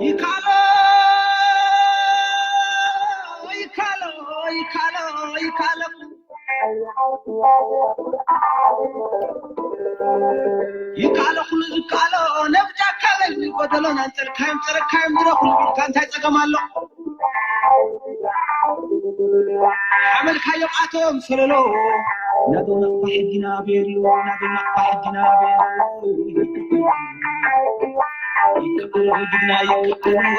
ይካሎ ይካሎ ይካሎ ይካሎ ይካሎ ኩሉ ዝካሎ ነብጃካ በል ጎደሎ ናንጸርካዮም ጸረካዮም ድረ ኩሉ ቢልካ እንታይ ጸገም ኣሎ? ሓመልካዮም ኣቶም ሰለሎ ናቶም ናቕፋ ሕጊና ቤርዮ ናቶም ናቕፋ ሕጊና ቤርዮ ይካሎ ጅግና ይካሎ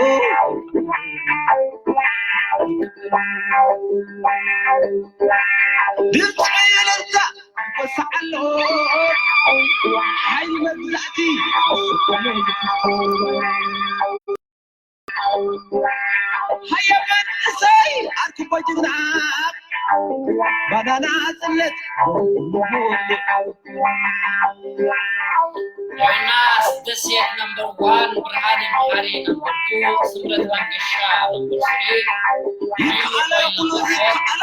ድምፂ እልልታ ይወስዓሎ ሓይሊ መግዛእቲ ሃየ መንእሰይ ኣርክቦ ጅግና ባናና ጽለት ዮናስ ደሴት ነምበር ዋን፣ ብርሃነ መሓሪ ነምበር ቱ፣ ስምረት መንገሻ ነምበር ስሪ፣ ይከኣሎ ኩሉ ይከኣሎ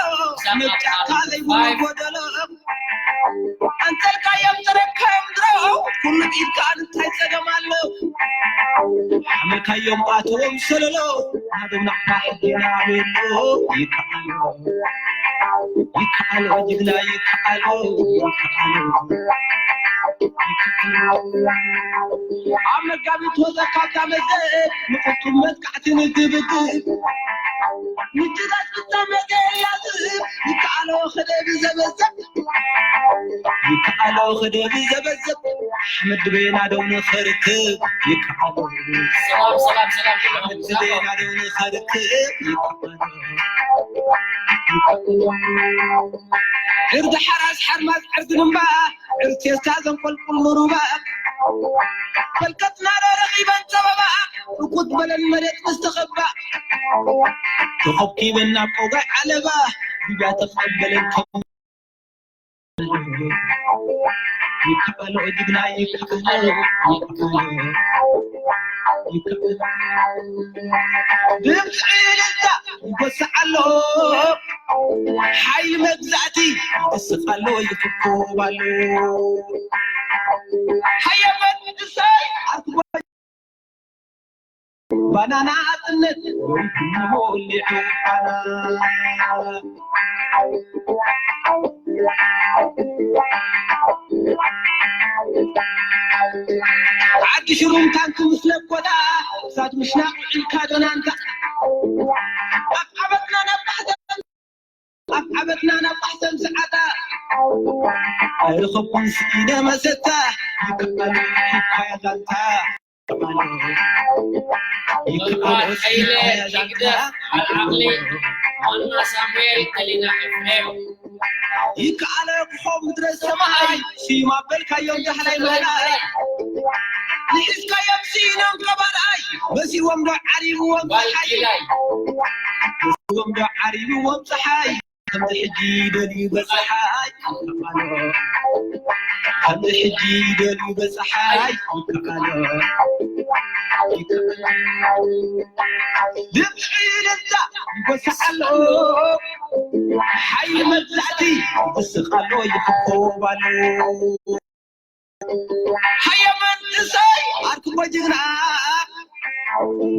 ምርጫካ ዘይብሉ ጎደሎ ኣንተልካዮም ጥረካዮም ድሮ ኩሉ ኢድካ እንታይ ጸገም ኣሎ ሓመልካዮም ኣቶም ሰለሎ ናቶም ናቕፋ ሕጊና ቤሎ ይከኣሎ ይከኣሎ ጅግና ይከኣሎ ይከኣሎ ኣብ መጋቢት ወፀካ ካብዛ መዘ ንቁጡብ መጥቃዕቲ ንግብግብ ምጅራት ብታ መዘ ያዝብ ይከኣሎ ክደብ ዘበዘብ ይከኣሎ ክደብ ዘበዘብ ኣሕመድ ድቤና ደው ንኸርክብ ይከኣሎ ሰላም ሰላም ሰላም ኣሕመድ ድቤና ደው ንኸርክብ ይከኣሎ ዕርዲ ሓራስ ሓርማዝ ዕርዲ ድምባ ዕርቴስታ ዘንቆልቁል ምሩባ ፈልቀትና ዶ ረኺበን ጸበባ ርኩት በለን መሬት ምስ ተኸባ ተኸብኪበን ናብ ቆጋይ ዓለባ ግብያ ተቐበለን ከም ይከኣሎ ጅግና ይከኣሎ ይከኣሎ ድምፂ እልልታ ይጎስዕ ኣሎ ሓይሊ መግዛእቲ ይስቕ ኣሎ ይፍኮብ ኣሎ ሃየ መንእሰይ ኣርክቦ ባናና ኣጥነት ወይኩሞ ወሊዑ ባና ዓዲ ሽሩም ታንኪ ምስ ለኮዳ እሳት ምሽናቕ ውዒልካ ዶናንታ ኣብ ዓበትና ናብ ማሕዘን ኣብ ዓበትና ናብ ማሕዘን ሰዓታ ኣይረኸብኩን ስኢነ መሰታ ይከኣል ይኳያ ዛንታ መብራት ሓይለ ይግደፍ ዓልዓቕሊ ዋና ሳሙኤል ከሊና ኤፍሬም ይከኣለ ክኾም ምድረ ሰማይ ስዩም ኣበልካዮም ዳሕላይ መህላይ ንሒዝካዮም ስኢኖም ከባርኣይ መሲዎም ዶ ዓሪብዎም ፀሓይ ባልኪላይ መሲዎም ዶ ዓሪብዎም ፀሓይ ከምዚ ሕጂ ደልዩ በፀሓይ ከምዚ ሕጂ ደልዩ በፀሓይ ይከኣሎ ድምፂ ደስታ ይጎስዕ ኣሎ ሓይሊ መግዛእቲ ይስቕ ኣሎ ይፍኮብ ኣሎ ሃየ መንእሰይ ኣርክቦ ጅግና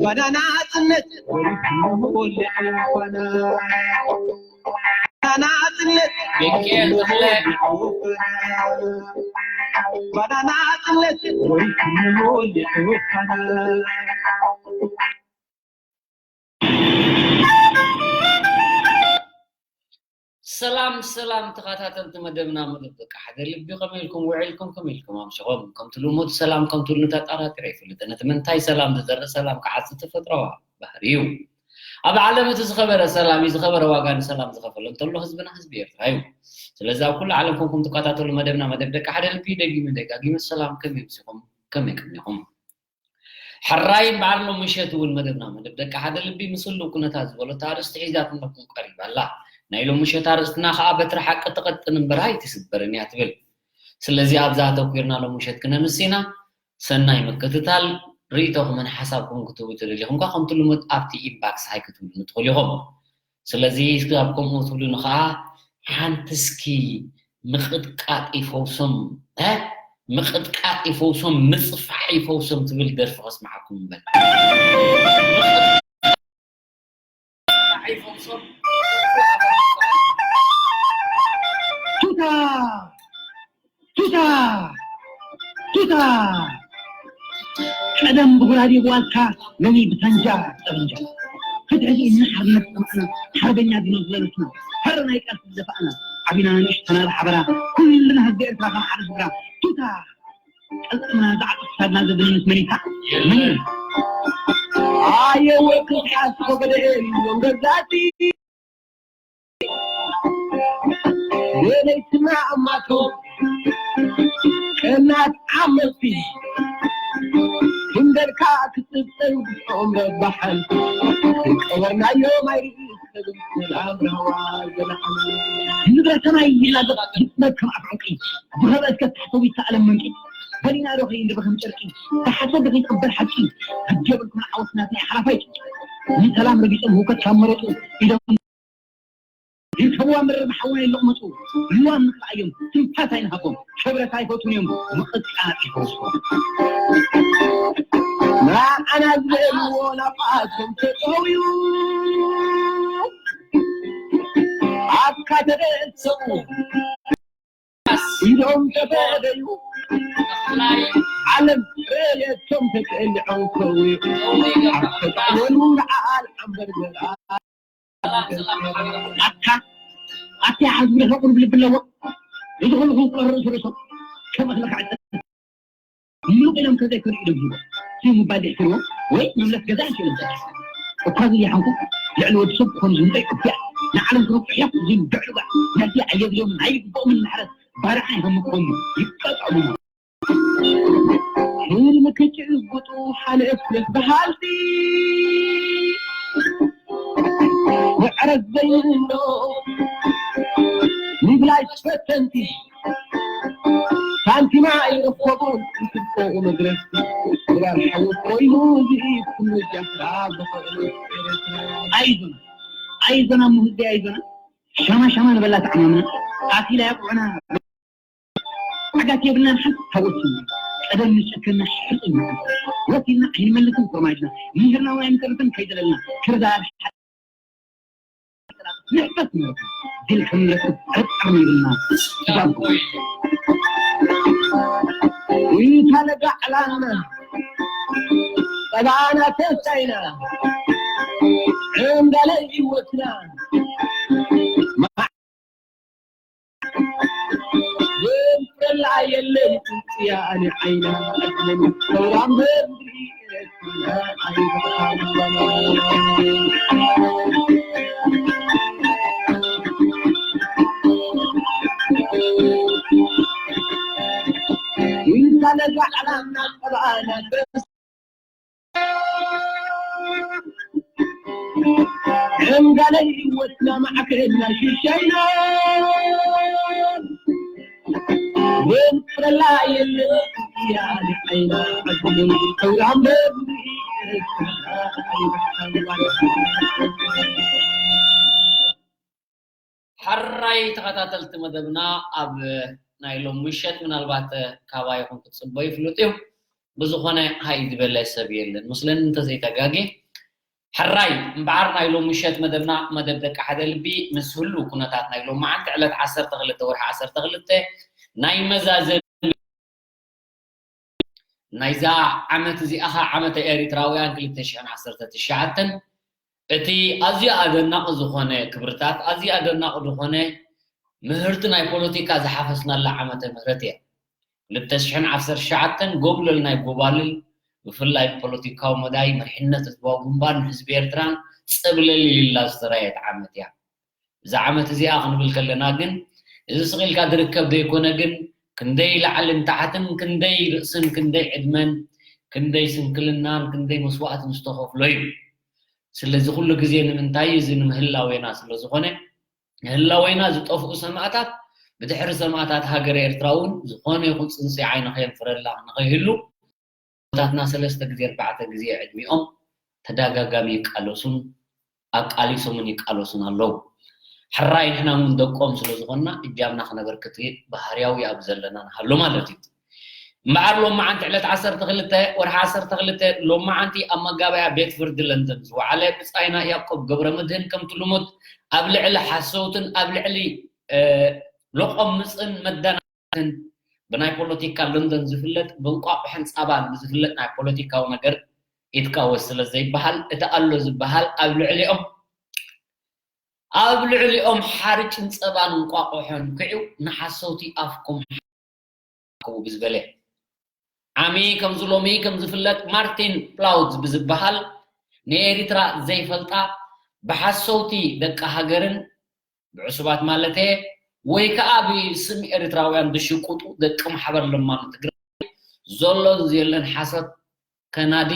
ባናና ጽነት ወሊዕዋና ናጽነት ሚካኤል ተኽለ ባናና ጽነት ወሊዕዋና ሰላም ሰላም ተኸታተልቲ መደብና መደብ ደቂ ሓደ ልቢ ከመይ ኢልኩም ውዒልኩም ከመይ ኢልኩም ኣምሽኹም ከምቲ ልሙድ ሰላም ከምቲ ልሙድ ኣጣራጢረ ይፈልጥ ነቲ መንታይ ሰላም ዝዘርእ ሰላም ክዓጽ ተፈጥሮዋ ባህሪ እዩ ኣብ ዓለም እቲ ዝኸበረ ሰላም እዩ ዝኸበረ ዋጋ ንሰላም ዝኸፈለ እንተሎ ህዝብና ህዝቢ ኤርትራ እዩ ስለዚ ኣብ ኩሉ ዓለም ኮንኩም ትከታተሉ መደብና መደብ ደቂ ሓደ ልቢ ደጊመ ደጋጊመ ሰላም ከመይ ኣምሲኹም ከመይ ቀኒኹም ሕራይ እምበኣር ሎሚ ምሸት እውን መደብና መደብ ደቂ ሓደ ልቢ ምስ ህሉው ኩነታት ዝበለቶ ኣርእስቲ ሒዛትነኩም ቀሪባ ኣላ። ናይ ሎሚ ምሸት ኣርእስትና ከኣ በትሪ ሓቂ ትቐጥን እምበር ኣይትስበርን እያ ትብል። ስለዚ ኣብዛ ኣተኲርና ሎሚ ምሸት ክነምስ ኢና። ሰናይ ምክትታል። ርእይቶኹምን ሓሳብኩምን ክትህቡ ትደልዩ ኹምካ ከምቲ ልሙድ ኣብቲ ኢንባክስ ሃይ ክትብሉኒ ትኽእሉ ኢኹም። ስለዚ እስኪ ኣብ ከምኡ ትብሉኒ ኸዓ ሓንቲ እስኪ ምቕጥቃጥ ይፈውሶም እ ምቕጥቃጥ ይፈውሶም፣ ምጽፋዕ ይፈውሶም ትብል ደርፊ ከስምዓኩም እምበር። ቱታ! ቱታ! ቱታ! ቀደም ብጉራዴ ብዋልካ፣ ሎሚ ብሳንጃ ጠበንጃ። ሕድሕድ ኢልና ሓርነት ጸማእና፣ ሓርበኛ ዲና ዝለበስና፣ ሕረ ናይ ቃልሲ ዝደፋእና፣ ዓቢና ንእሽተና ብሓበራ፣ ኩልና ህዝቢ ኤርትራ ከም ሓደ ስድራ። ቱታ! ቅልጽምና ዝዓጥቕ ክሳድና ዘድንስ መን ኢኻ? መን ኢኻ? ኣየወ ክትሓስ ኮበደ የብሎም ገዛእቲ። ወለይትና ኣማቶ ቀናት ዓመቲ ክንደልካ ክትጽብጠን ብጾም ረባሓን ቀበርናዮ ማይ ንብረተና ይላገጥ ይጥመት ከም ኣፍ ዕንቂ፣ ዝኸበ እስከ ታሕተዊት ሰኣለም መንቂ። በሊና ዶ ከይንድበ ከም ጨርቂ፣ ብሓሶት ዶ ከይትቕበር ሓቂ፣ ግዲ የብልኩምን ዓወት ናትና እዩ ሓላፋይ ጭንቂ። ንሰላም ረጊጾም ህውከት ካብ መረጹ፣ ኢዶም ይርከብዋ መረብ ሓውና ይለቕመጹ። ልዋም ንኽልኣዮም ትንፋስ ኣይንሃቦም። ክብረት ኣይፈትዉን እዮም፣ ምቕጥቃጥ ይፈውስዎም። ንዓና ዝበልዎ ናብኣቶም ተጠውዩ፣ ኣካ ተደሰቡ ኢሎም ተፈደዩ። ዓለም ረየቶም ተቀሊዖም ከውዩ። ኣብ ተቃወሉ ንዓል ዓንበር ዘርኣ ኣታ ኣታ ሓዝቢ ደፈ ቁርብ ልቢ ኣለዎ። እዚ ኩሉ ክንቆርር ስርሶ ከም እኽሊ ክዕጠ ምሉቕ ኢሎም ከዘይከዱ ኢዶም ሂቦም። ስም ምባል ደሕስርዎ ወይ መምለስ ገዛ ኣይክእልን ሰብ። እኳ ዘይሓንኩ ልዕሊ ወዲ ሰብ ክኾኑ ዝምጠይ እኩያ ንዓለም ክነፍሑ እዮም ዝንድዕሉ ጋር ነዚ ኣየድልዮምን ኣይግብኦምን ምሕረት ባርዓ ይሃምቆም ይቀጽዑ። ህልም ክጭብጡ ሓለፍለፍ በሃልቲ ምዕረት ዘይብሎ ንብላሽ ፈተንቲ ሳንቲማ ኣይረከቡን ክትቆ መድረስ ብራር ሓወት ኮይኑ ዝኢት ምጃፍራ ዝኽእል ኣይዞና ኣይዞና ሙህዚ ኣይዞና ሻማ ሻማ ንበላ ተዓማምና ኣቲላ ያቁዕና ሓጋት የብልናን ሓንቲ ታቦት ስኒ ቀደም ንጨከና ሕርጥና ወሲልና ኣይንመልስን ኮርማጅና ምህርና ወይ ኣይንተርፍን ከይደለልና ክርዳድ ንሕፈስ ንረክብ ድል ከም ንረክብ ዕርጣም ይብልና ተባብኩ ይታለጋ ዕላና ጸባና ተስታይና ዕንዳለ ህይወትና ዘንፍረላ የለን ጽጽያ ኣነ ዓይና ኣድመን ሰውራም በምድሪ ኤረትርና ኣይበቃ ይታለጋ ዕላና ጸባና ዕንጋለ ህይወትና ማዕከልና ሽሻይና ወንፍረላ የለን ያለ ዓይና ዓድምን ተውራም ሕራይ ተኸታተልቲ መደብና ኣብ ናይ ሎም ምሸት ምናልባት ካባይኹም ክትፅበዩ ይፍሉጥ እዩ። ብዝኾነ ሃይ ዝበለ ሰብ የለን መስለኒ እንተዘይተጋጌ። ሕራይ እምበኣር ናይ ሎም ምሸት መደብና መደብ ደቂ ሓደ ልቢ ምስ ህሉ ኩነታት ናይ ሎም መዓልቲ ዕለት ዓሰርተ ክልተ ወርሒ ዓሰርተ ክልተ ናይ መዛዘሚ ናይዛ ዓመት እዚኣ ኸዓ ዓመተ ኤሪትራውያን ክልተ ሽሕን ዓሰርተ ትሽዓተን እቲ ኣዝዩ ኣደናቒ ዝኾነ ክብርታት ኣዝዩ ኣደናቒ ዝኾነ ምህርቲ ናይ ፖለቲካ ዝሓፈስናላ ዓመተ ምህረት እያ። ክልተ ሽሕን ዓሰርተ ትሽዓተን ጎብለል ናይ ጎባልል ብፍላይ ብፖለቲካዊ መዳይ መሪሕነት ህዝባዊ ግንባር ንህዝቢ ኤርትራን ጸብለል ኢልላ ዝተራየት ዓመት እያ። እዛ ዓመት እዚኣ ክንብል ከለና ግን እዚ ስቕ ኢልካ ዝርከብ ዘይኮነ ግን ክንደይ ላዕልን ታሕትን ክንደይ ርእስን ክንደይ ዕድመን ክንደይ ስንክልናን ክንደይ መስዋእትን ዝተኸፍሎ እዩ። ስለዚ ኩሉ ግዜ ንምንታይ እዚ ንምህላዌና ስለ ዝኾነ ንህላዌና ዝጠፍኡ ሰማእታት ብድሕሪ ሰማእታት ሃገረ ኤርትራ እውን ዝኾነ ይኹን ፅንፂ ዓይኒ ከየንፍረላ ንኸይህሉ ኣቦታትና ሰለስተ ግዜ ኣርባዕተ ግዜ ዕድሚኦም ተዳጋጋሚ ይቃለሱን ኣቃሊሶምን ይቃለሱን ኣለዉ። ሕራይ ንሕና እውን ደቆም ስለ ዝኾንና እጃምና ክነበርክት ባህርያዊ ኣብ ዘለና ንሃሎ ማለት እዩ። እምበኣር ሎመዓንቲ ዕለት ዓሰርተ ክልተ ወርሒ ዓሰርተ ክልተ ሎመዓንቲ ኣብ መጋበያ ቤት ፍርዲ ለንደን ዝወዓለ ብጻይና ያዕቆብ ገብረመድህን ከምቲ ልሙድ ኣብ ልዕሊ ሓሰውትን ኣብ ልዕሊ ሎቆምጽን መዳናትን ብናይ ፖለቲካ ለንደን ዝፍለጥ ብእንቋቑሖን ጻባን ብዝፍለጥ ናይ ፖለቲካዊ ነገር ኢትቃወስ ስለ ዘይበሃል እቲ ኣሎ ዝበሃል ኣብ ልዕሊኦም ኣብ ልዕሊኦም ሓርጭን ጸባን እንቋቑሖን ክዕው ንሓሰውቲ ኣፍኩም ክቡ ብዝበለ ዓሚ ከምዚ ሎሚ ከም ዝፍለጥ ማርቲን ፕላውዝ ብዝበሃል ንኤሪትራ ዘይፈልጣ ብሓሰውቲ ደቂ ሃገርን ብዕሱባት ማለተ ወይ ከዓ ብስም ኤሪትራውያን ዝሽቁጡ ደቂ ማሕበር ለማኑ ትግራይ ዘሎን ዘየለን ሓሶት ከናዲ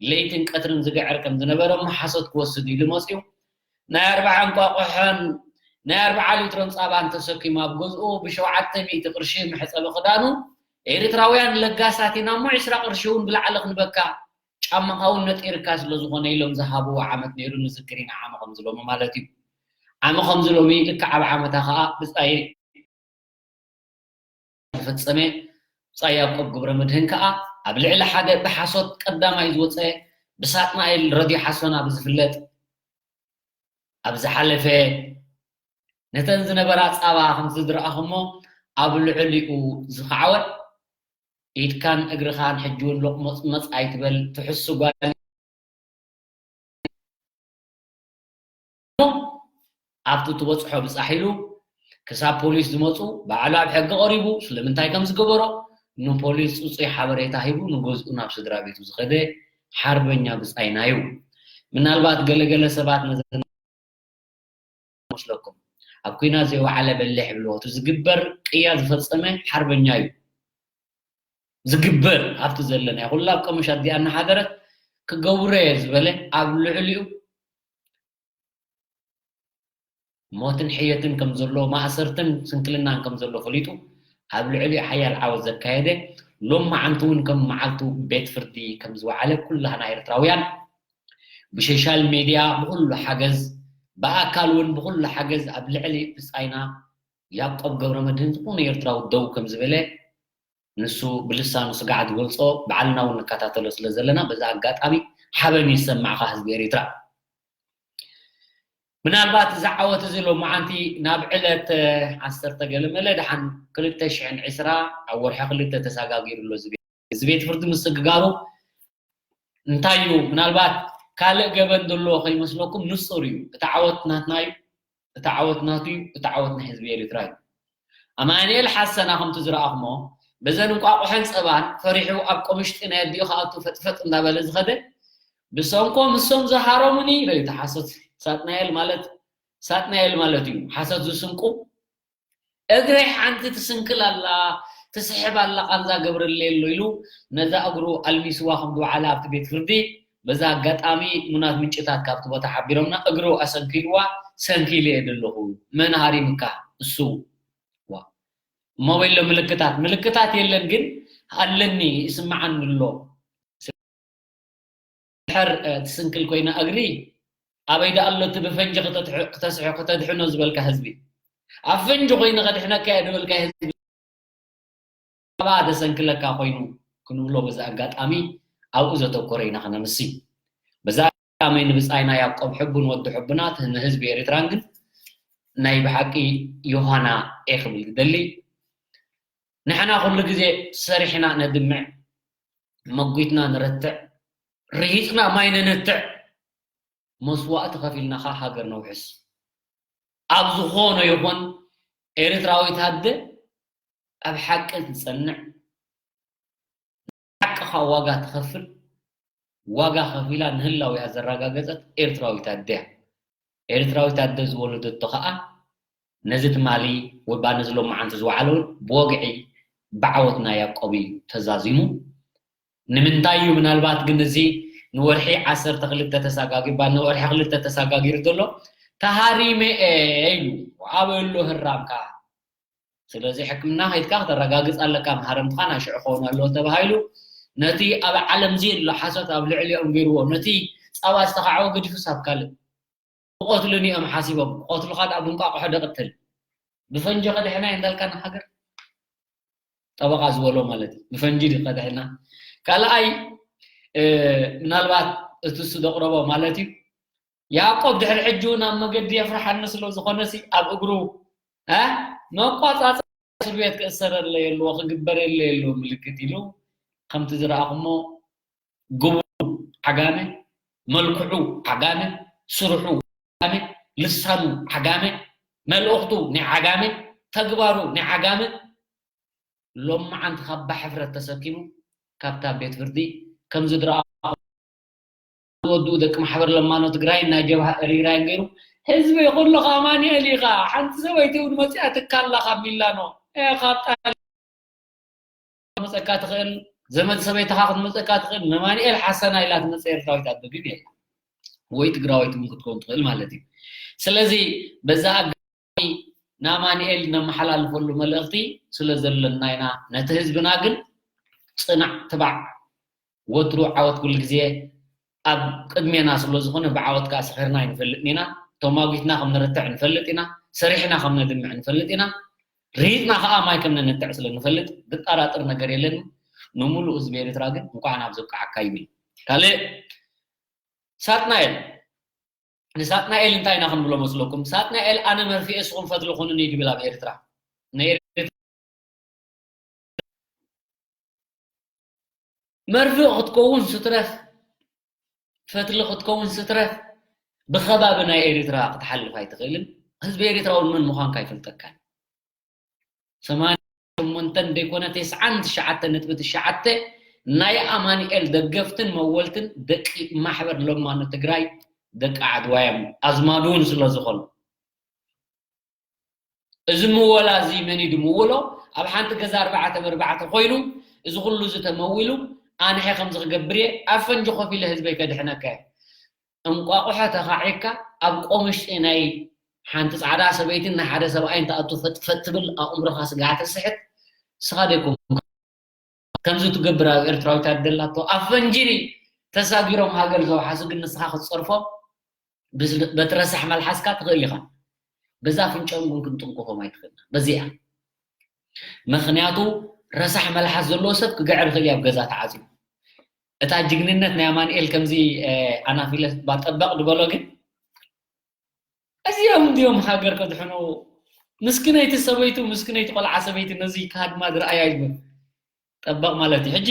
ለይትን ቀትርን ዝግዕር ከም ዝነበረ እሞ ሓሶት ክወስድ ኢሉ መፅዩ ናይ ኣርባዓ እንቋቑሖን ናይ ኣርባዓ ሊትሮን ፃባን ተሰኪሙ ኣብ ገዝኡ ብሸውዓተ ሚእቲ ቅርሺ መሕፀቢ ክዳኑ ኤርትራውያን ለጋሳት ኢና እሞ ዕስራ ቅርሺ እውን ብላዕሊ ክንበካ ጫማኻ እውን ነጢርካ ስለ ዝኾነ ኢሎም ዝሃብዎ ዓመት ነይሩ ንዝክር ኢና ዓመ ከምዚ ሎሚ ማለት እዩ ዓመ ከምዚ ሎሚ ልክዕ ኣብ ዓመታ ከዓ ብፃይ ዝፈጸመ ብጻይ ያዕቆብ ገብረመድህን ከኣ ኣብ ልዕሊ ሓደ ብሓሶት ቀዳማይ ዝወጸ ብሳጥናኤል ረድዮ ሓሶና ብዝፍለጥ ኣብ ዝሓለፈ ነተን ዝነበራ ጻባ ከምቲ ዝረኣኹሞ ኣብ ልዕሊኡ ዝኸዓወ ኢድካን እግርኻን ሕጂ እውን ሎቕመጽመጽ ኣይትበል ትሕሱ ጓል ኣብቲ ትበፅሖ ብፃሕ ኢሉ ክሳብ ፖሊስ ዝመፁ ባዕሉ ኣብ ሕጊ ቀሪቡ ስለምንታይ ከም ዝገበሮ ንፖሊስ ፅፁይ ሓበሬታ ሂቡ ንገዝኡ ናብ ስድራ ቤቱ ዝኸደ ሓርበኛ ብፃይና እዩ። ምናልባት ገለገለ ሰባት ነዚ መስለኩም ኣብ ኩናት ዘይወዓለ በሊሕ ብልዎ እቲ ዝግበር ቅያ ዝፈፀመ ሓርበኛ እዩ። ዝግበር ኣብቲ ዘለናዮ ኩላ ኣብ ቀምሽ ኣዲኣ እናሓደረት ክገብሮ እየ ዝበለ ኣብ ልዕሊኡ ሞትን ሕየትን ከም ዘሎ ማእሰርትን ስንክልናን ከም ዘሎ ፈሊጡ ኣብ ልዕሊኡ ሓያል ዓወት ዘካየደ ሎም መዓንቲ እውን ከም መዓልቱ ቤት ፍርዲ ከም ዝወዓለ ኩላህና ኤርትራውያን ብሶሻል ሜድያ ብኩሉ ሓገዝ ብኣካል እውን ብኩሉ ሓገዝ ኣብ ልዕሊ ብፃይና ያዕቆብ ገብረመድህን ዝኾነ ኤርትራዊ ደው ከም ዝበለ ንሱ ብልሳኑ ስጋዕ ዝገልጾ ባዕልና እውን ንከታተሎ ስለ ዘለና በዚ ኣጋጣሚ ሓበን ይሰማዕካ ህዝቢ ኤሪትራ። ምናልባት እዚ ዓወት እዚ ሎማዓንቲ ናብ ዕለት ዓሰርተ ገለመለ ደሓን ክልተ ሽሕን ዕስራ ኣብ ወርሒ ክልተ ተሳጋጊሩ ኣሎ እዚ ቤት ፍርዲ ምስግጋሩ እንታይ እዩ ምናልባት ካልእ ገበን ዘለዎ ከይመስለኩም ንጹር እዩ እቲ ዓወት ናትና እዩ እቲ ዓወት ናቱ እዩ እቲ ዓወት ናይ ህዝቢ ኤሪትራ እዩ ኣማኑኤል ሓሰና ከምቲ ዝረኣኹሞ በዘን እንቋቑሖን ጸባን ፈሪሑ ኣብ ቆምሽጢ ናይ ኣዲኡ ክኣቱ ፈጥፈጥ እንዳበለ ዝኸደ ብሰንኮ ምሶም ዝሃረሙኒ ኢለ እዩ ተሓሰት ሳጥናኤል ማለት ሳጥናኤል ማለት እዩ ሓሰት ዝስንቁ እግረይ ሓንቲ ትስንክል ኣላ ትስሕብ ኣላ ቃንዛ ገብረለይ ኣሎ ኢሉ ነዛ እግሩ ኣልሚስዋ ከም ዝወዓለ ኣብቲ ቤት ፍርዲ በዛ ኣጋጣሚ ሙናት ምንጭታት ካብቲ ቦታ ሓቢሮምና እግሩ ኣሰንኪልዋ ሰንኪሉ እየ ዘለኹ መን ሃሪምካ እሱ እሞ በሎ ምልክታት ምልክታት የለን ግን ኣለኒ ይስምዓኒ ኣሎ ድሕር ትስንክል ኮይና እግሪ ኣበይ ደኣ ኣሎ እቲ ብፈንጂ ክተስሑ ከተድሕኖ ዝበልካ ህዝቢ ኣብ ፈንጂ ኮይኑ ከድሕነካ እየ ዝበልካ ህዝቢ ኣባ ዘሰንክለካ ኮይኑ ክንብሎ በዚ ኣጋጣሚ ኣብኡ ዘተኮረ ኢና ክነምሲ በዚ ኣጋጣሚ ንብፃይና ያቆብ ሕቡን ወዲ ሕቡናት ንህዝቢ ኤርትራን ግን ናይ ብሓቂ ዮሃና እየ ክብል ዝደሊ ንሕና ኩሉ ግዜ ሰሪሕና ነድምዕ መጒትና ንረትዕ ርሂፅና ማይ ነነትዕ መስዋእቲ ከፊልና ከ ሃገር ነውሕስ ኣብ ዝኾነ ይኹን ኤርትራዊት ኣደ ኣብ ሓቂ ትፀንዕ ሓቅኻ ዋጋ ትኸፍል ዋጋ ከፊላ ንህላዊኣ ዘረጋገፀት ኤርትራዊት ኣደ እያ ኤርትራዊት ኣደ ዝወለደቶ ከዓ ነዚ ትማሊ ወባ ነዚ ሎማዓንቲ ዝወዓለ እውን ብወግዒ ብዓወት ናይ ያቆብ እዩ ተዛዚሙ ንምንታይ እዩ ምናልባት ግን እዚ ንወርሒ ዓሰርተ ክልተ ተሳጋጊባ ንወርሒ ክልተ ተሳጋጊሩ ዘሎ ተሃሪመ እየ ኢሉ ኣበሎ ህራምካ ስለዚ ሕክምና ከይድካ ክተረጋግፅ ኣለካ መሃረምትኻ ናይ ሽዑ ክኸውን ኣለዎ ተባሂሉ ነቲ ኣብ ዓለም እዚ ኣሎ ሓሶት ኣብ ልዕሊኦም ገይርዎ ነቲ ፃባ ዝተኻዕወ ገዲፉስ ኣብ ካልእ ክቐትሉኒ እዮም ሓሲቦም ክቐትሉኻ ደኣ ብንቋቑሖ ደቕትል ብፈንጂ ከድሕና እንዳልካ ንሃገር ጠበቓ ዝበሎ ማለት እዩ። ብፈንጂ ድዩ ቀድሐና? ካልኣይ፣ እ፣ ምናልባት እቲ እሱ ዘቕረቦ ማለት እዩ፣ ያዕቆብ ድሕሪ ሕጂ እውን ኣብ መገዲ የፍርሓኒ ስለ ዝኾነሲ ኣብ እግሩ፣ እ፣ መቋጻጸሪ እስር ቤት ክእሰረለይ ኣለዎ፣ ክግበረለይ ኣለዎ ምልክት ኢሉ፣ ከምቲ ዝረኣኹሞ ግቡ ዓጋመ፣ መልክዑ ዓጋመ፣ ስርሑ ዓጋመ፣ ልሳኑ ዓጋመ፣ መልእኽቱ ናይ ዓጋመ፣ ተግባሩ ናይ ዓጋመ፣ ሎማዓንቲ ካባ ሕፍረት ተሰኪሙ ካብታ ቤት ፍርዲ ከምዚ ዝረኣ ወዱ ደቂ ማሕበር ለማኖ ትግራይ ናይ ጀብሃ ኤሪትራያን ገይሩ ህዝቢ ኩሉ ከ ኣማኑኤል ኢኻ ሓንቲ ሰበይቲ እውን መፂኣ ትካላ ካብ ሚላኖ እ፣ ካብ ጣል መፀካ ትኽእል ዘመድ ሰበይትኻ ክትመፀካ ትኽእል ንማኑኤል ሓሰና ኢላ ትመፀ ኤርትራዊት ኣዶ ግን የላ ወይ ትግራወይቲ እውን ክትከውን ትኽእል ማለት እዩ። ስለዚ በዛ ኣጋጣሚ ንኣማኑኤል ነመሓላልፈሉ መልእኽቲ ስለ ዘለና ኢና። ነቲ ህዝብና ግን ጽናዕ ትባዕ ወትሩ ዓወት ኩሉ ግዜ ኣብ ቅድሜና ስለ ዝኾነ ብዓወት ከዓ ሰኺርና ኣይንፈልጥን ኢና። ተማጒትና ከም ንርትዕ ንፈልጥ ኢና። ሰሪሕና ከም ነድምዕ ንፈልጥ ኢና። ርሂጥና ከዓ ማይ ከም ነንትዕ ስለ ንፈልጥ ዝጠራጥር ነገር የለን። ንምሉእ ህዝቢ ኤርትራ ግን እንኳዕ ናብ ዘብቅዓካ ይብል። ካልእ ሳጥናኤል ንሳጥናኤል እንታይ ኢና ክንብሎ መስለኩም? ሳጥናኤል ኣነ መርፍኤ እስኹም ፈትሊ ኩኑኒ ድብል ኣብ ኤርትራ ንኤርትራ መርፍእ ክትከውን ስትረፍ ፈትሊ ክትከውን ስትረፍ ብኸባቢ ናይ ኤርትራ ክትሓልፍ ኣይትኽእልን። ህዝቢ ኤርትራ እውን መን ምዃንካ ኣይፈልጠካን። ሰማንያን ሸሞንተን ዘይኮነ ተስዓን ትሽዓተ ነጥቢ ትሽዓተ ናይ ኣማኑኤል ደገፍትን መወልትን ደቂ ማሕበር ለማኖ ትግራይ ደቂ ዓድዋ እዮም። ኣዝማዱ እውን ስለ ዝኾኑ እዚ ምወላ እዚ መን እዩ ድምውሎ? ኣብ ሓንቲ ገዛ ኣርባዕተ ብኣርባዕተ ኮይኑ እዚ ኩሉ እዚ ተመዊሉ ኣንሐ ከምዚ ክገብር እየ ኣብ ፈንጂ ኮፍ ኢለ ህዝበይ ከድሕነካ እየ። እንቋቑሖ ተኻዒካ ኣብ ቆምሽጢ ናይ ሓንቲ ጻዕዳ ሰበይትን ናይ ሓደ ሰብኣይን ትኣቱ ፈጥፈጥ ትብል ኣእምሮኻ ስግሃ ተስሕት ንስኻ ደይኮንካ ከምዚ ትገብር ኣብ ኤርትራዊት ኣደ ኣላቶ ኣብ ፈንጂ ተሳጊሮም ሃገር ዘውሓሱ ግን ንስኻ ክትጸርፎ በቲ ረሳሕ መልሓስካ ትኽእል ኢኻ። በዛ ኣፍንጫኦም ግን ክንጥንቀቖም ኣይትኽእልና። በዚኣ ምኽንያቱ ረሳሕ መልሓስ ዘለዎ ሰብ ክግዕር ይኽእል እዩ ኣብ ገዛ ተዓፅዩ። እታ ጅግንነት ናይ ኣማኑኤል ከምዚ ኣናፊለስ ባጠበቕ ዝበሎ ግን እዚኦም እንዲኦም ሃገር ከድሕኑ ምስክነይቲ ሰበይቱ ምስክነይቲ ቆልዓ ሰበይቲ ነዚ ካድማ ዝረኣያ ይብል ጠበቕ ማለት እዩ። ሕጂ